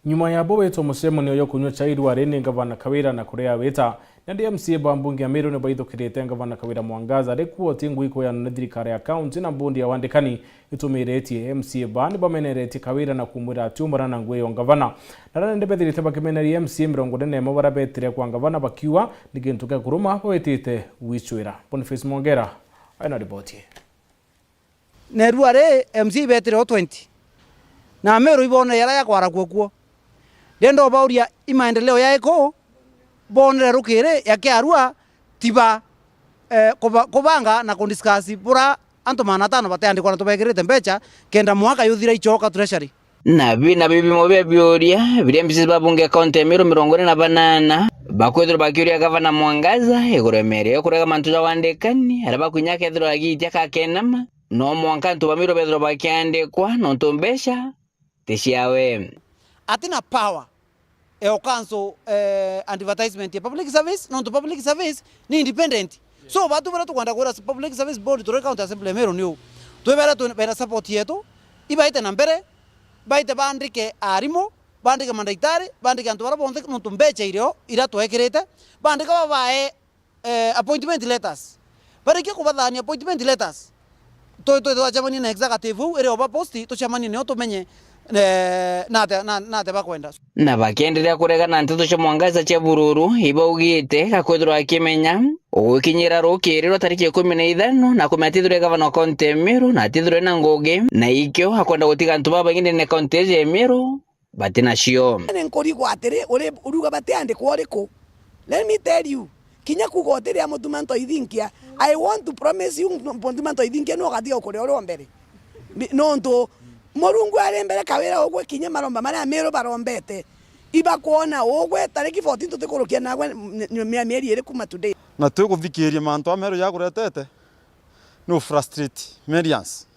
Nyuma ya bo witwa mucemanio jwa kunyua chai rwari ni Ngavana Kawira na kuria wita, nandi M C A ba mbunge ya Meru ni baithukirite Ngavana Kawira Mwangaza ari kuuga ti ngugi kweanwa ni thirikari ya kaunti na mbondi ya wandikani itumiritie. M C A ba ni bameneretie Kawira na kumwira ati umbarana na ngugi ya ngavana. Na aria nandi bethirite bakimeneria M C A mirongo ina na imwe baria betire kwa ngavana bakiuga ni gintu gia kuruma bawitite gwicwira. Boniface Mwongera aina riboti ii. Neru ari M C A ibetire o twenty. Na Meru ibonere yara ya kwarakua kuo. Ndienda ubauria i maendeleo yaiku bonere rukiri ya kiarua tiba, eh, kuba-, kubanga na kudiscuss bura antu magana atano bateandikwa na tubekirite mbecha kenda mwaka yuthira icoka treasury. Na bina bibimo bia biuria biria M C As ba bunge ya kaunti ya Meru mirongo ina na banana bakwithirwa bakiuria gavana Mwangaza iguru ya miario ya kurega mantu ja wandikani aria bakwinya akethirwa agiitia kakenama, no mwanka antu ba Meru bethirwa bakiandikwa nontu mbeca ti ciawe. Atina power ya ucancel, eh, advertisement ya public service, nontu public service ni independent. So, batu baria tukwenda kwira Public Service Board turi County Assembly ya Meru ni uu. Twibere tu-, bena support yetu, ibaite na mbere, baite baandike arimu, baandike mandaitari, baandike antu baria bonthe, nontu mbecha irio iria twekirite, baandika babae, eh, appointment letters. Barikia kubathania appointment letters, tu-, tu-, twacemania na executive uu iri oba post, tucemanie nio tumenye, eh, nate, na-, nate bakwenda. Na bakienderea kuregana na nteto cia Mwangaza cia bururu, ibaugite gakwithirwa akimenya ugukinyira rukiri rwa tariki ikumi na ithano na kumenya atithirwe gavana wa kaunti ya Meru na atithirwe na ngugi, na ikio akwenda gutiga antu babaingi ndene ya kaunti ya Meru batinacio. Ni nkurigwa atiri, uri uruga batiandikwa uriku? Let me tell you, kinya kuuga utiria Mutuma Ntoithinkia, I want to promise you, Mutuma Ntoithinkia ni ugatiga ukuria uria o mbere. Bi-, nontu Murungu ari mbere, Kawira ugwe kinya maromba maria Amiru barombete, ibakwona ugwe tariki fourteen tutikurukia nagwe m-, m-, mia-, mieri iri kuma today. Na twiguthikiria mantu a Meru jakuretete ni u frustrate Merians,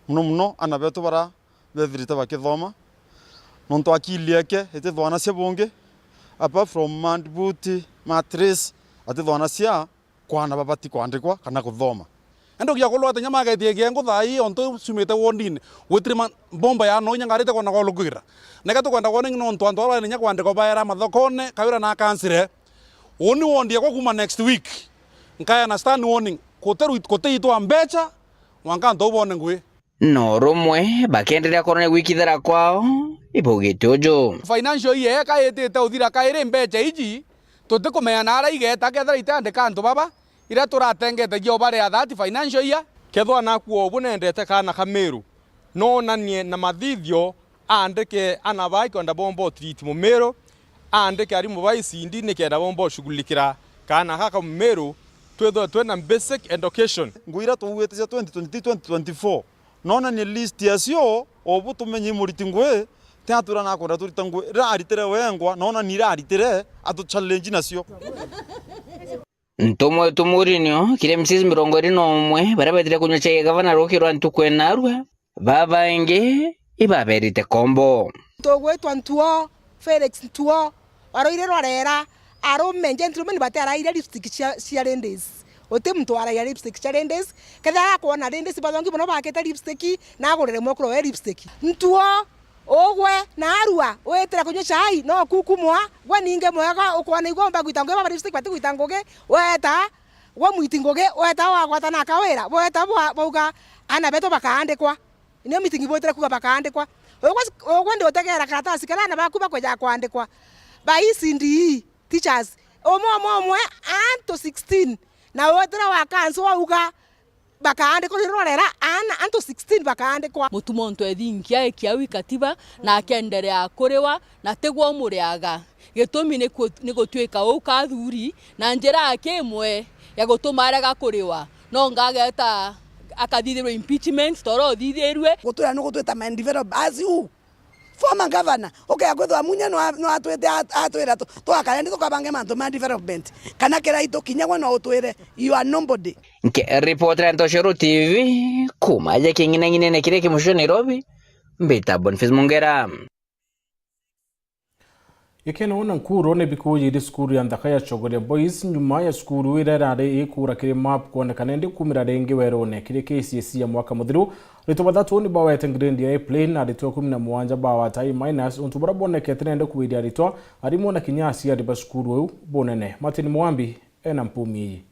muno muno ana betu bara bethirite bakithoma, nontu akili yake itithwanacia bungi, apart from Madbuti, Matres, atithwanacia kwana babati kwandikwa kana kuthoma. Indi ugia kulwa ati nyama agetie kiengu thaa ii, ontu ciumite wondine, gwitiri ma-, mbombo ya no inya ngarite kwona gwa lukwira. Neke tukwenda warning nontu antu aria bari inya kwandikwa baera mathokone, kawira na kansire. Uni wondi ekwa kuma next week. Nkaeana stern warning, kutiru-, kutiitwa mbecha, mwanka antu au bone ngui. No rumwe, bakenderea kuronia gwikithera kwao, ibaugite uju. Financial year eka itite uthira kairi mbecha iji, tutikumenya naria igeta kethira itiandika antu baba, iria turatengete cio baria that financial year. Kethwa naku o bunendete kaana ka Miru, noonanie na mathithio, aandike ana baa ikwenda bomba o treat Mumiru, aandike arimu ba E C D nikenda bomba ushughulikira kaana gaka Mumiru, twithwe twina basic education. Ngui iria tuuite cia twenty twenty-three, twenty twenty-four, noonanie list yacio, o bu tumenye i muriti ngui, ti atura nakwenda turita ngui, riria aritire wengwa, noonanie iria aritire, atu challenge nacio. Ntumwa wetu Mourinho, kiri M Cs mirongo iri na umwe, baria beetire kunyua chai ya gavana ruki rwa ntuku ya naarua, babaingi ibaberite kombo. Tugwitwa Ntuo, Felix Ntuo, waroire rwarera, arume, gentlemen, batiaraire lipstick cia, cia ladies. Uti muntu waraira lipstick cia ladies, kethira akwona ladies bathongi mono bakite lipstick, na agurire mwekuru we lipstick. Ntuo, ugwe, naarua, witire kunyua chai, no kukumwa, gwe ningi mwega, ukwona igwe umba gwita ngugi, baba lipstick bati gwita ngugi, weta, gwe mwiti ngugi, weta wagwata na kawira, weta bwa-, bauga, ana betu bakaandikwa. Nio meeting bwitire kuuga bakaandikwa. Ugwe, ugwe ndi utegeera karatasi karia aana baku bakweja kwandikwa. Ba E C D E teachers. Umwe, umwe, umwe, antu sixteen. Na witire wa council wauga bakaandikwa, rirorera, aana, antu sixteen bakaandikwa. Mutuma untu ethinkia ekia wi katiba, na akenderea kuriwa, na tigwe umuriaga. Gitumi ni ku-, ni gutuika uu kathuri, na njira ya kimwe ya gutuma arega kuriwa. No ngageta akathithirwa impeachment, toro uthithirwe. Gutwira ni gutwita mind develop as who? Former governor, ukea kwithwa Munya no a-, no atwite at-, atwira tu-, twakare ndi tukabange mantu ma development. Kana Kiraitu kinya gwe no utwire, you are nobody. Nkiripotera Ntoshoro T V, kuma aja king'inang'inene kiria kimucio Nairobi, mbita Boniface Mungera. Gikeno na Nkuru ni bikujiri cukuru ya nthaka ya Chogoria Boys nyuma ya cukuru iria irari ikura kiri map kwonekana indi kumira ringi werune. Kiri K C S E ya mwaka muthiru, aritwa bathatu ni bawete grade ya A plain na aritwa ikumi na mugwanja bawata A minus, untu buria bwonekete nende kuiria aritwa, arimu na kinya aciari ba cukuru iu bunene. Martin Mwambi ena mpumi iyi.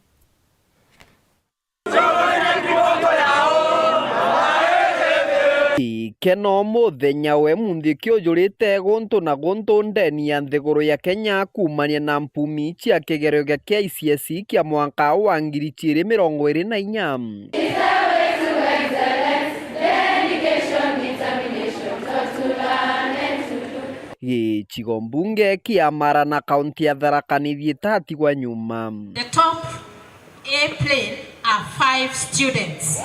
Gikeno muthenya we munthi kiujurite guntu na guntu ndeni ya nthiguru ya Kenya kumania na mpumi cia kigerio gia K C S E kia mwaka wa ngiri ciiri mirongo iri na inya. Gicigo mbunge kia Marana, kaunti ya Tharaka Nithi itatigwa nyuma. The top A plain are five students.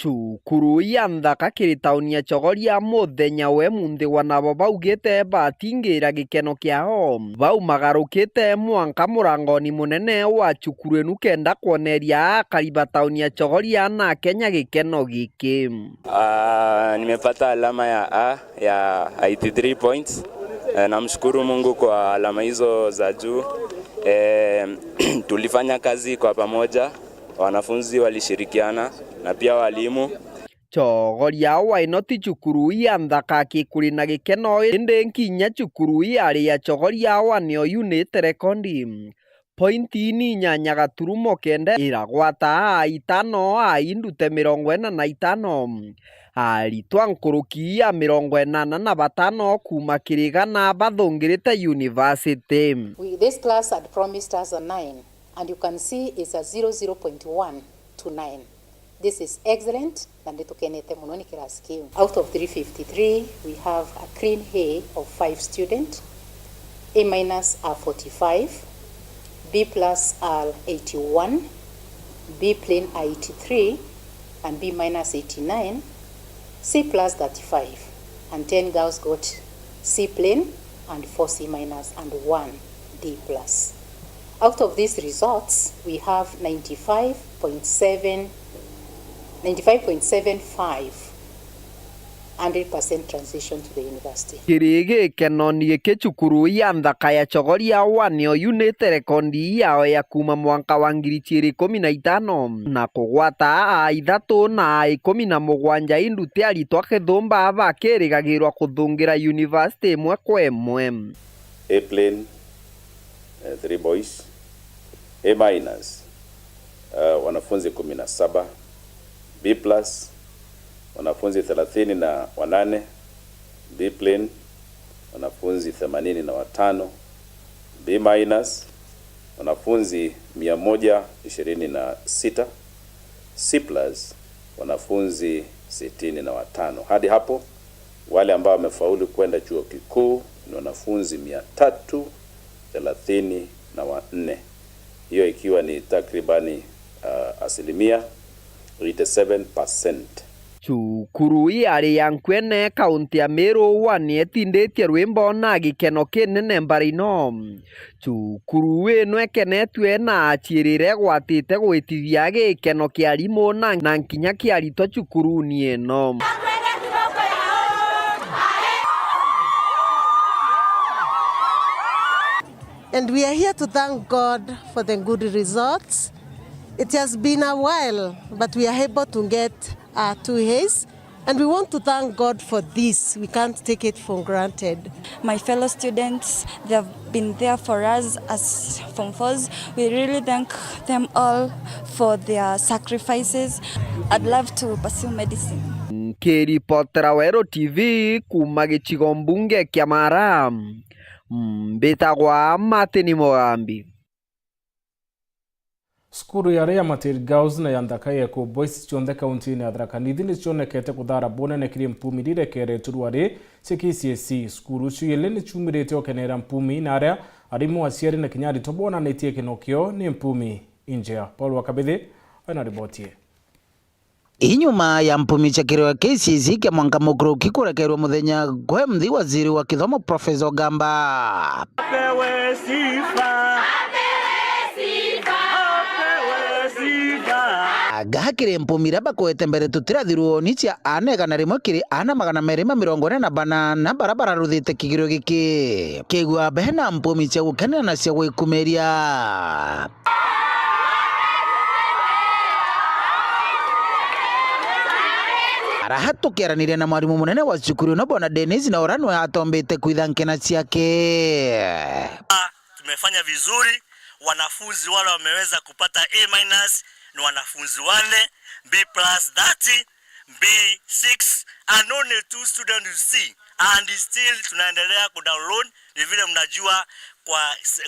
Cukuru ya nthaka kiri tauni ya Chogoria muthenya we munthi wa nabo baugite batingira gikeno kiao. Bau magarukite mwanka murangoni munene wa cukuru enu kenda kwoneria akari ba tauni ya Chogoria na Kenya gikeno giki. Ah, nimepata alama ya A ya eighty-three points. Eh, namshukuru Mungu kwa alama hizo za juu. Eh, tulifanya kazi kwa pamoja, wanafunzi walishirikiana na pia walimu. Chogoria wa ino ti cukuru ya nthaka akikuri na gikeno, indi nkinya cukuru yari ya Chogoria wa nio yunite rekondi. Pointi ni inyanya gaturumo kenda iragwata a itano a indute mirongo ina na itano. Aritwa nkuruki ya mirongo inana na batano kuuma kiri igana bathungirite university. We, this class had promised us a nine, and you can see it's a zero, zero point one to nine. This is excellent, na nitukenete muno ni kirasi kiu. Out of three fifty-three, we have a clean A of five student, A minus are forty-five, B plus are eighty-one, B plain are eighty-three, and B minus eighty-nine, C plus thirty-five, and ten girls got C plain and four C minus and one D plus. Out of these results, we have ninety-five point seven, ninety-five point seven five hundred percent transition to the university. Kiri gikeno ni giki cukuru ya nthaka ya Chogoria One oyu ni ite rekondi yao ya kuuma mwanka wa ngiri ciiri ikumi na itano na kugwata aa ithatu na aa ikumi na mugwanja induti aritwa kithumba bakirigagirwa kuthungira university imwe kwa imwe. A plain, eh, three boys. A minus, eh, wanafunzi kumi na saba. B plus, wanafunzi thelathini na wanane. B plain, wanafunzi themanini na watano. B minus, wanafunzi mia moja ishirini na sita. C plus, wanafunzi sitini na watano. Hadi hapo, wale ambao wamefaulu kwenda chuo kikuu ni wanafunzi mia tatu thelathini na wanne, hiyo ikiwa ni takribani, ah, asilimia eighty seven percent. Cukuru yari ya nkwene kaunti ya Meru One etinditie rwimbo na gikeno kinene mbara ino. Cukuru ino ikenetue na aciirire gwatite gwitithia gikeno kia arimu na, na nkinya kia aritwa cukuruni ino. And we are here to thank God for the good results. It has been a while, but we are able to get our two A's. And we want to thank God for this. We can't take it for granted. My fellow students, they have been there for us as Form Fours. We really thank them all for their sacrifices. I'd love to pursue medicine. Nkiripotera Weru T V kuuma gicigo mbunge kia Mara, mbitagwa Martin Mugambi. Cukuru ya Ria Materi Girls na ya Nthaka Eco Boys cionthe kauntiine ya Tharaka Nithi ni cionekete kuthara bunene kiri mpumi iria irekeretwe ruari cia K C S E. Cukuru icio ili ni ciumirite ukenera mpumi na aria arimu, aciari na kinya aritwa bonanitie gikeno kiao ni mpumi injea. Paul wa Kabithi aina riboti ii. Inyuma ya mpumi cia kirwa K C S E kia mwanka mukuruki kurekerwa muthenya gwe mthi, waziri wa kithomo Professor Ogamba apewe sifa. Apewe sifa. Apewe sifa. Aga kiri mpumi iria bakwete mbere tutirathirwo ni cia aana igana rimwe kiri aana magana meri ma mirongo ine na bana na bara bararuthite kigirio giki. Kigwa bena mpumi cia gukenera na cia gwikumiria. Araha tukiaraniria na mwarimu munene wa cukuru ino, Bwana Dennis Naura, nwe atombite kwitha nkena ciake. Tumefanya vizuri, wanafunzi wale wameweza kupata A minus ni wanafunzi wanne, B plus thirty, B six, and only two students you see, and still tunaendelea kudownload. Ni vile mnajua kwa,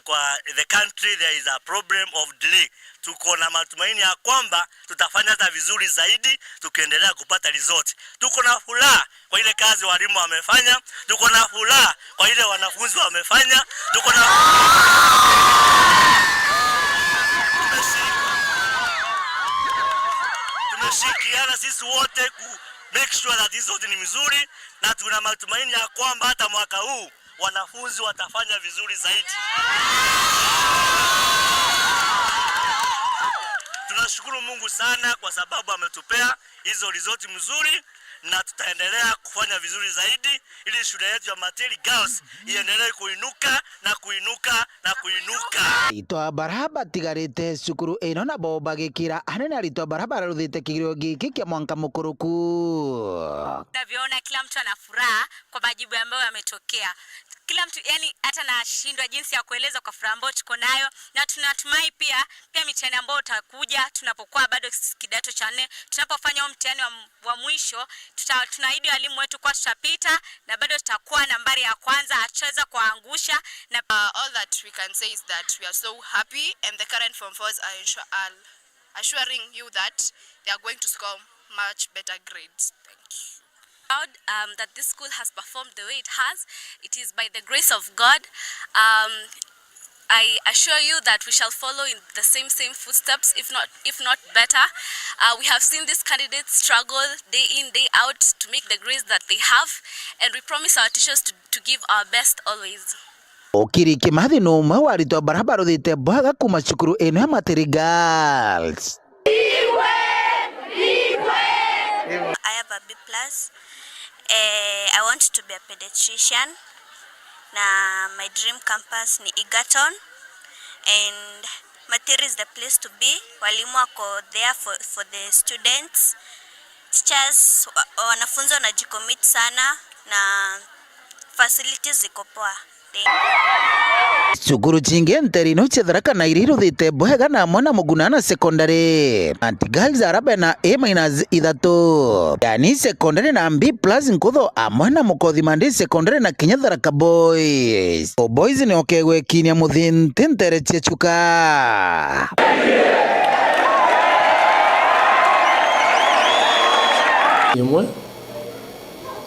kwa the country there is a problem of delay. Tuko na matumaini ya kwamba tutafanya hata vizuri zaidi tukiendelea kupata result. Tuko na furaha kwa ile kazi walimu wamefanya, tuko na furaha kwa ile wanafunzi wamefanya, tuko na tumeshirikiana sisi wote ku make sure that hizo zote ni mzuri, na tuna matumaini ya kwamba hata mwaka huu wanafunzi watafanya vizuri zaidi. Tunashukuru Mungu sana kwa sababu ametupea hizo result mzuri, na tutaendelea kufanya vizuri zaidi ili shule yetu ya Materi Girls iendelee kuinuka na kuinuka na kuinuka. Aritwa bara batigarite cukuru ino nabo bagikira anene aritwa bara bararuthite kigirio giki kia mwanka mukuruku. Navyoona kila mtu ana furaha kwa majibu ambayo yametokea. Kila mtu, yani, hata nashindwa jinsi ya kueleza kwa furaha ambayo tuko nayo, na tunatumai pia, pia mitihani ambayo utakuja tunapokuwa bado s-, kidato cha nne, tunapofanya huo mtihani wa, wa mwisho, tuta-, tunaahidi walimu wetu kuwa tutapita na bado tutakuwa nambari ya kwanza, hatutaweza kuwaangusha na Uh, all that we can say is that we are so happy and the current Form Fours are insha-, are assuring you that they are going to score much better grades. Thank you. Proud, um, that this school has performed the way it has. It is by the grace of God. Um, I assure you that we shall follow in the same, same footsteps, if not, if not better. Uh, we have seen these candidates struggle day in, day out to make the grades that they have, and we promise our teachers to, to give our best always. Okiri Kimathi ni umwe wa aritwa bara baruthite bwega kuma cukuru ino ya Materi Girls. I have a B plus, Eh, I want to be a pediatrician na my dream campus ni Egerton and Matiri is the place to be. Walimu wako there for, for the students. Teachers, wa- wanafunzi wanajicommit sana na facilities ziko poa. Cukuru cingi nterino cia Tharaka Nithi iruthite bwega na amwe na Muguna na secondary. Aunty Girls arabe na A minus ithatu. Yani secondary na B plus nkutho amwe na Mukothima ndi secondary na kinya Tharaka Boys. O Boys ni okegwekinia muthinti ntere cia chuka. Imwe,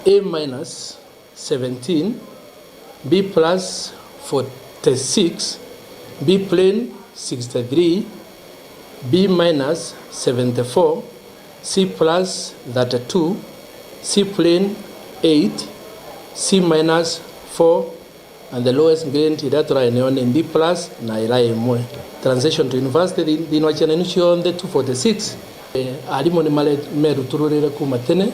A minus seventeen, B plus forty-six, B plain sixty-three, B minus seventy-four, C plus thirty-two, C plain eight, C minus four, and the lowest grade iria turaeneo ni B plus na ira imwe. Transition to university thi- thiini wa ciana inu cionthe two forty-six. Eh, arimu ni mare- merutururire kuma tene,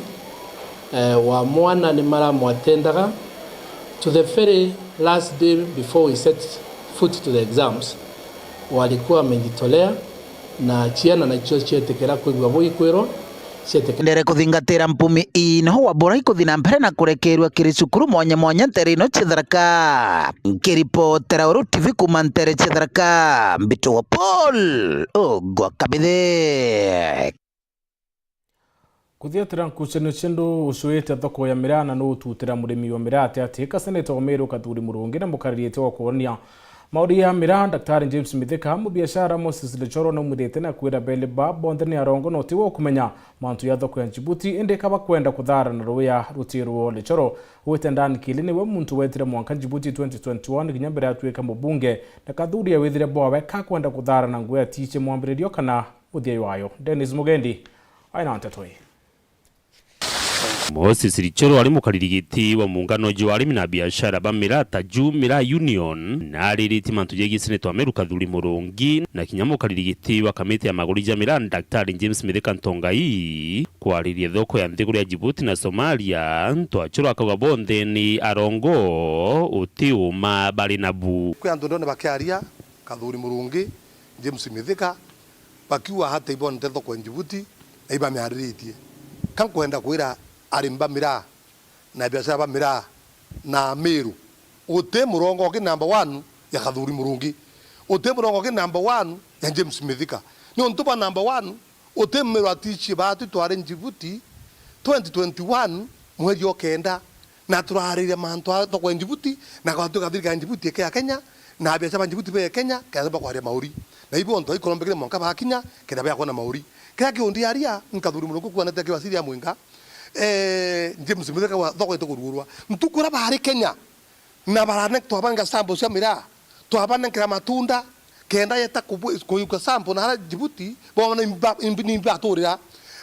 eh, wa mwana ni maramwatendaga to the very last day before we set foot to the exams. Walikuwa amejitolea na ciana nacio cietikira kwigua buu ikwirwa, cietikira. Ndere kuthingatira mpumi ii, no wabura ikuthi na mbere na kurekerua kiri cukuru mwanya mwanya ntere ino cia Tharaka. Nkiripotera Uru T V kuma ntere cia Tharaka, mbitwa Paul Ogwa Kabithe. Kuthiatira nkucanio cia ndu ucuite thoko ya miraa na nu ututira murimi wa miraa ati ati ka Seneta wa Meru Kathuri Murungi na mukariritie wa kuonia mauri ya miraa Daktari James Mithika, mubiashara Moses Lichoro na umithite na kwira beli ba bonthe ni arongo na uti wa kumenya mantu ya thoko ya Djibouti, indi ka bakwenda kuthara na ruya rutirwo. Lichoro wite ndani kili niwe muntu wetire mwanka Djibouti twenty twenty-one kinya mbere atuika mubunge, na Kathuri awithire bwawe ka kwenda kuthara na nguo ya tiche mwambiririo kana muthia wayo. Dennis Mugendi aina nteto ii. Moses Richoro ari mukariri giti wa muungano jwa arimi na biashara ba miraa ta Juu Miraa Union, na ariritie mantu jegie Seneta wa Meru Kathuri Murungi, na kinya mukariri giti wa kamiti ya maguri ja miraa Daktari James Mithika Ntongai, kwariria thoko ya nthiguru ya Djibouti na Somalia, Ntwachuru akauga bonthe ni arongo, uti uma bari nabu. Kwi antu ndone bakiaria, Kathuri Murungi, James Mithika, bakiuga hata ibonete thoko ya Djibouti na ibamiariritie. Ka nkwenda kwira arimi ba miraa na biashara ba miraa na Amiru, uti murongo ki number one ya Kathuri Murungi, uti murongo ki number one ya James Mithika. Niuntu bwa number one, uti Miru atichie baatu twari Djibouti twenty twenty-one mweri o kenda, na turariria mantu a thoko ya Djibouti, na gwatuika thirikari ya Djibouti ike ya Kenya, na abiashara ba Djibouti be Kenya, kenda bakwaria mauri. Na ibo ontu aikorombekire mwanka bakinya, kenda bakwona mauri. Kiria kiundi aria, Nkathuri Murungi kuonete ki waziri ya mwinga, eh, James Mithika wa thoko ite kurugurwa. Ntuku iria bari Kenya, na barane-, twabanenka sample cia miraa, twabanenkera matunda, kenda yeta kubu-, kuyuka sample na ara Djibouti, boona ni mba-, imbi-, ni imbi baturira.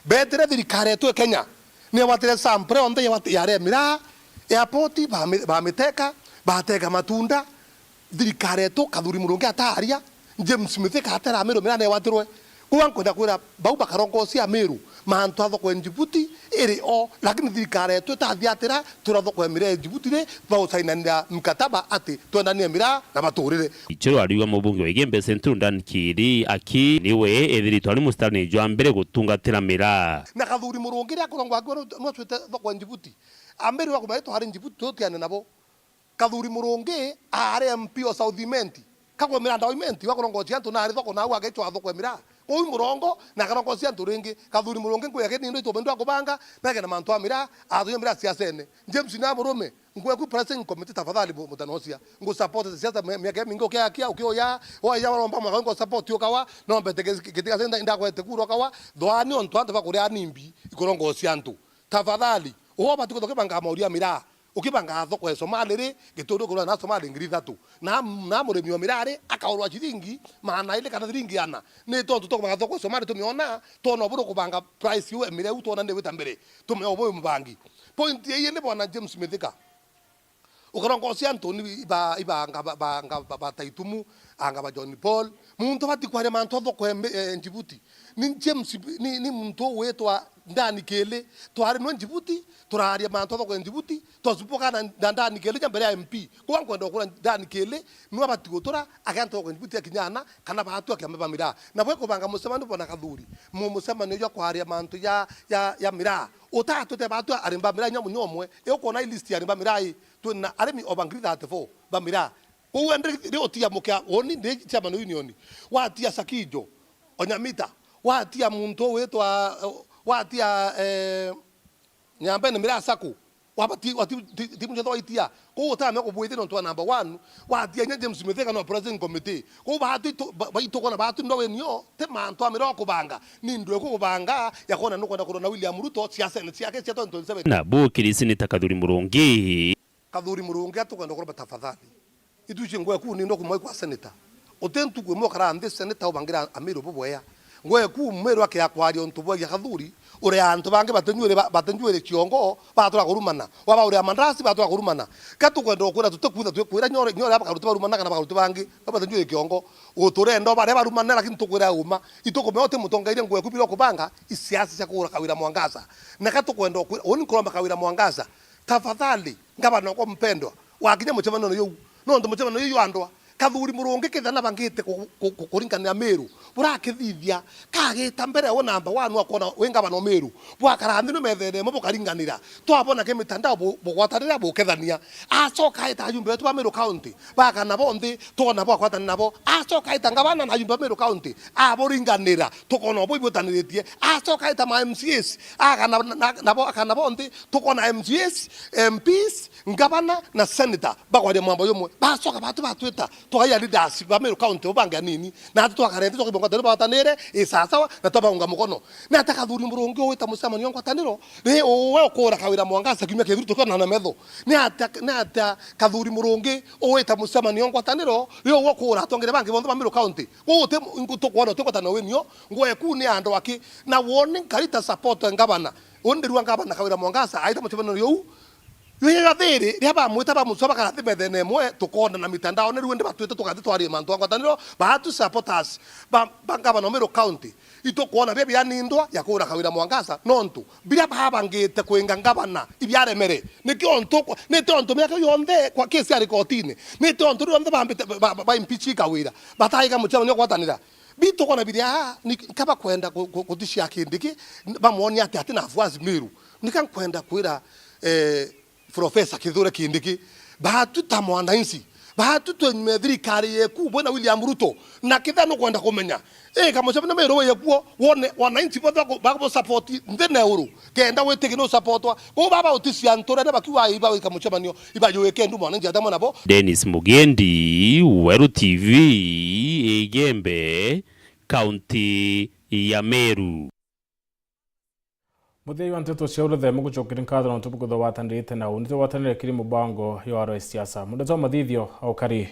Betire thirikari yetu ya Kenya, ni yawatire sample yonthe yawat-, yari ya miraa, airport, bami-, bamiteka, bateka matunda, thirikari yetu, Kathuri Murungi ataria, James Mithika atera Amiru miraa newatirwe. Kuga nkwenda kwira bau bakarongocia Amiru, mantu a thoko ya Djibouti iri o, lakini thirikari yetu itathiatira, twira thoko ya miraa ya Djibouti ri, bausainanira mkataba ati twendanire miraa na baturire. Icio ariuga mubunge wa Igembe Central Dan Kiri aki niwe ethiritwe ari mustarine jwa mbere gutungatira miraa. Na Kathuri Murungi ria kurongwa akiwa nu-, nuacwite thoko ya Djibouti. Amiru akumenya twari Djibouti tutiane nabo. Kathuri Murungi aari M P o South Imenti. Kagwe miranda o Imenti, wakurongocia antu na ari thoko, na au agechwa thoko ya miraa. Kuu murongo, na akarongocia antu ringi. Kathuri Murungi nkuya kini ndo itube ndo akubanga, na kena mantu a miraa, athuye miraa siasene. James na murume, nkwe ku pressing committee tafadhali mu-, mutanocia. Ngu support siasa mi-, miaka mingi ukiakia, ukioya, oya waromba mwaka ngo support ukawa, no mbete gitiga senda inda kwete kuro kawa, thwani ontu antu bakuria nimbi, ikurongocia antu. Tafadhali, uwo bati kuthoke banga mauria miraa. Ukibanga thoko ya Somali ri, gituru kurwa na Somali ngiri ithatu. Na, na murimi wa miraa ri, akaurwa ciringi magana iri kana ciringi ana. Ni tontu tukubanga thoko ya Somali tumiona, twona uburu kubanga price iu ya miraa iu twona ni wita mbere. Tumenya ubu mubangi. Point ya ii ni bwana James Mithika. Ukarongocia antu ni iba, iba anga ba, ba, anga ba, ba Taitumu, anga ba John Paul, Muntu abati kwaria mantu a thoko ya mbi-, eh, Njibuti. Ni James, ni, ni muntu ugwitwa Ndani Kili. Twari nwe Njibuti, turaria mantu a thoko ya Njibuti, twacupukana na Ndani Kili ja mbere ya M P. Kwa nkwenda gukura Ndani Kili, nwe abati gutura, agiantu a thoko ya Njibuti akinyana, kana baatu akiamba ba miraa. Na bwe kubanga mucemanio bona Kathuri. Mu-, mucemanio jwa kwaria mantu ja, ja, ja miraa. Utatwite baatu arimi ba miraa inya munyomwe. Iukwona i list ya arimi ba miraa i, twina arimi over ngiri thirty-four ba miraa. Kwou ndi, ndi utia mukia, uuni ndi chairman union. Watia Sakijo, Onyamita, watia muntu witwa, watia, eh, Nyambene Mirasaku, wabati, wati, ti, ti muchetho waitia. Kwou utamenya kubwite nontu wa number one, watia inya James Mithika no president committee. Kwou baatu itu-, ba-, baitu kona baatu ndo wenio, ti mantu amira kubanga. Ni ndu ekubanga, ya kona nukwenda kurona William Ruto, cia Senate ciake cia twenty twenty-seven. Na bu kiri Senator Kathuri Murungi. Kathuri Murungi, atukwenda kuromba tafadhali. Itwici ngweku ni ndo kumwe kwa senator. Uti ntuku imwe ukara nthi senator ubangira Amiru bubwea. Ngweku Miru akia kwaria untu bwegia Kathuri, uria antu bangi batenyuire ba-, batenyuire kiongo, batura kurumana. Waba uria mandasi, batura kurumana. Ka tukwenda ukwira tutikwitha twikwira nyore, nyore aba karuti barumana kana bakaruti bangi, ba batenyuire kiongo. Uturenda baria barumana, lakini tukwira uma. Itukumea uti mutongeria ngweku bira kubanga, isiasa cia kugura Kawira Mwangaza. Na ka tukwenda ukwira, uni nkuromba Kawira Mwangaza. Tafadhali, ngavana okwa mpendwa, wakinya mucemanio juu, nontu mucemanio juu jwa andwa, Kathuri Murungi kethira nabangite ku-, ku-, ku-, kuringanira Miru, burakithithia, kagita mbere we number one akwona wi ngavana o Miru, bwakara nthi ni methene imwe bukaringanira, twabona ki mitandao bu-, bugwatanira bukethania, acoka aita ajumbe betu ba Miru County, bakana bo nthi, twona bwagwatanira nabo, acoka aita ngavana na ajumbe ba Miru County, aburinganira, tukona ubu ibwitaniritie, acoka aita ma M C As, akana na-, na-, nabo, akana bo nthi, tukona M C As, M Ps, ngavana na senator bakwaria mwamba jumwe. Bacoka batu batwita, twagaia leaders ba Meru County bo bangi anini. Na atu twakarete twakibonga tani batanire, i sawa sawa, na twabaunga mukono. Ni atia Kathuri Murungi ugwita mucemanio ngwataniro, ri uwe ukura Kawira Mwangaza kiumia kithiru tukiona na metho? Ni atia, ni atia Kathuri Murungi ugwita mucemanio ngwataniro, ri uwe ukura atongere bangi bonthe ba Meru County? Kwou uti, tukwona uti ngwataniro winio, ngweku ni andu aki, na woni nkarita support ngavana. Uni ndirua ngavana Kawira Mwangaza aita mucemanio juu. Jwira thiri, riria bamwita bamucwa bakarathi methene imwe, tukoonana mitandaone, riu indi batwite tukathi twarie mantu a ngwataniro, baatu supporters ba, ba ngavana o Meru County. Itukwona biria bianindwa ya kuura Kawira Mwangaza, nontu biria babangite kwinga ngavana ibiaremere. Nikio ntukwa-, ni tontu miaka yonthe kwa kesi yari kotini, ni tontu rionthe bambite ba, ba, ba impeach Kawira, bataiga mucemanio gwatanira. Bitu kona biria, ni, nkaba kwenda ku-, ku-, kutishia Kindiki, bamwonia ati, ati na afuasi Meru. Nika nkwenda kwira, eh, Profesa Kithure Kindiki, baatu ta mwananchi, baatu twenyume thirikari yeku, bwina William Ruto, na kitha nukwenda kumenya, eh, kamucemanio Meru wiyekuo, wone wananchi bonthe baku-, bakubo support nthi na iguru, kenda witiki nu supportwa. Kwou baba utishia nturene bakiuga iba wika mucemanio, iba yuike ndu mwananchi atamwe nabo. Dennis Mugendi, Weru T V, Igembe, kaunti ya Meru. Muthia wa nteto cia uruthe mugucokeri nkatho nontu bukutho watanirite na uni tugwatanire kiri mubango yo aro ya siasa. Mundetwa mathithio aukari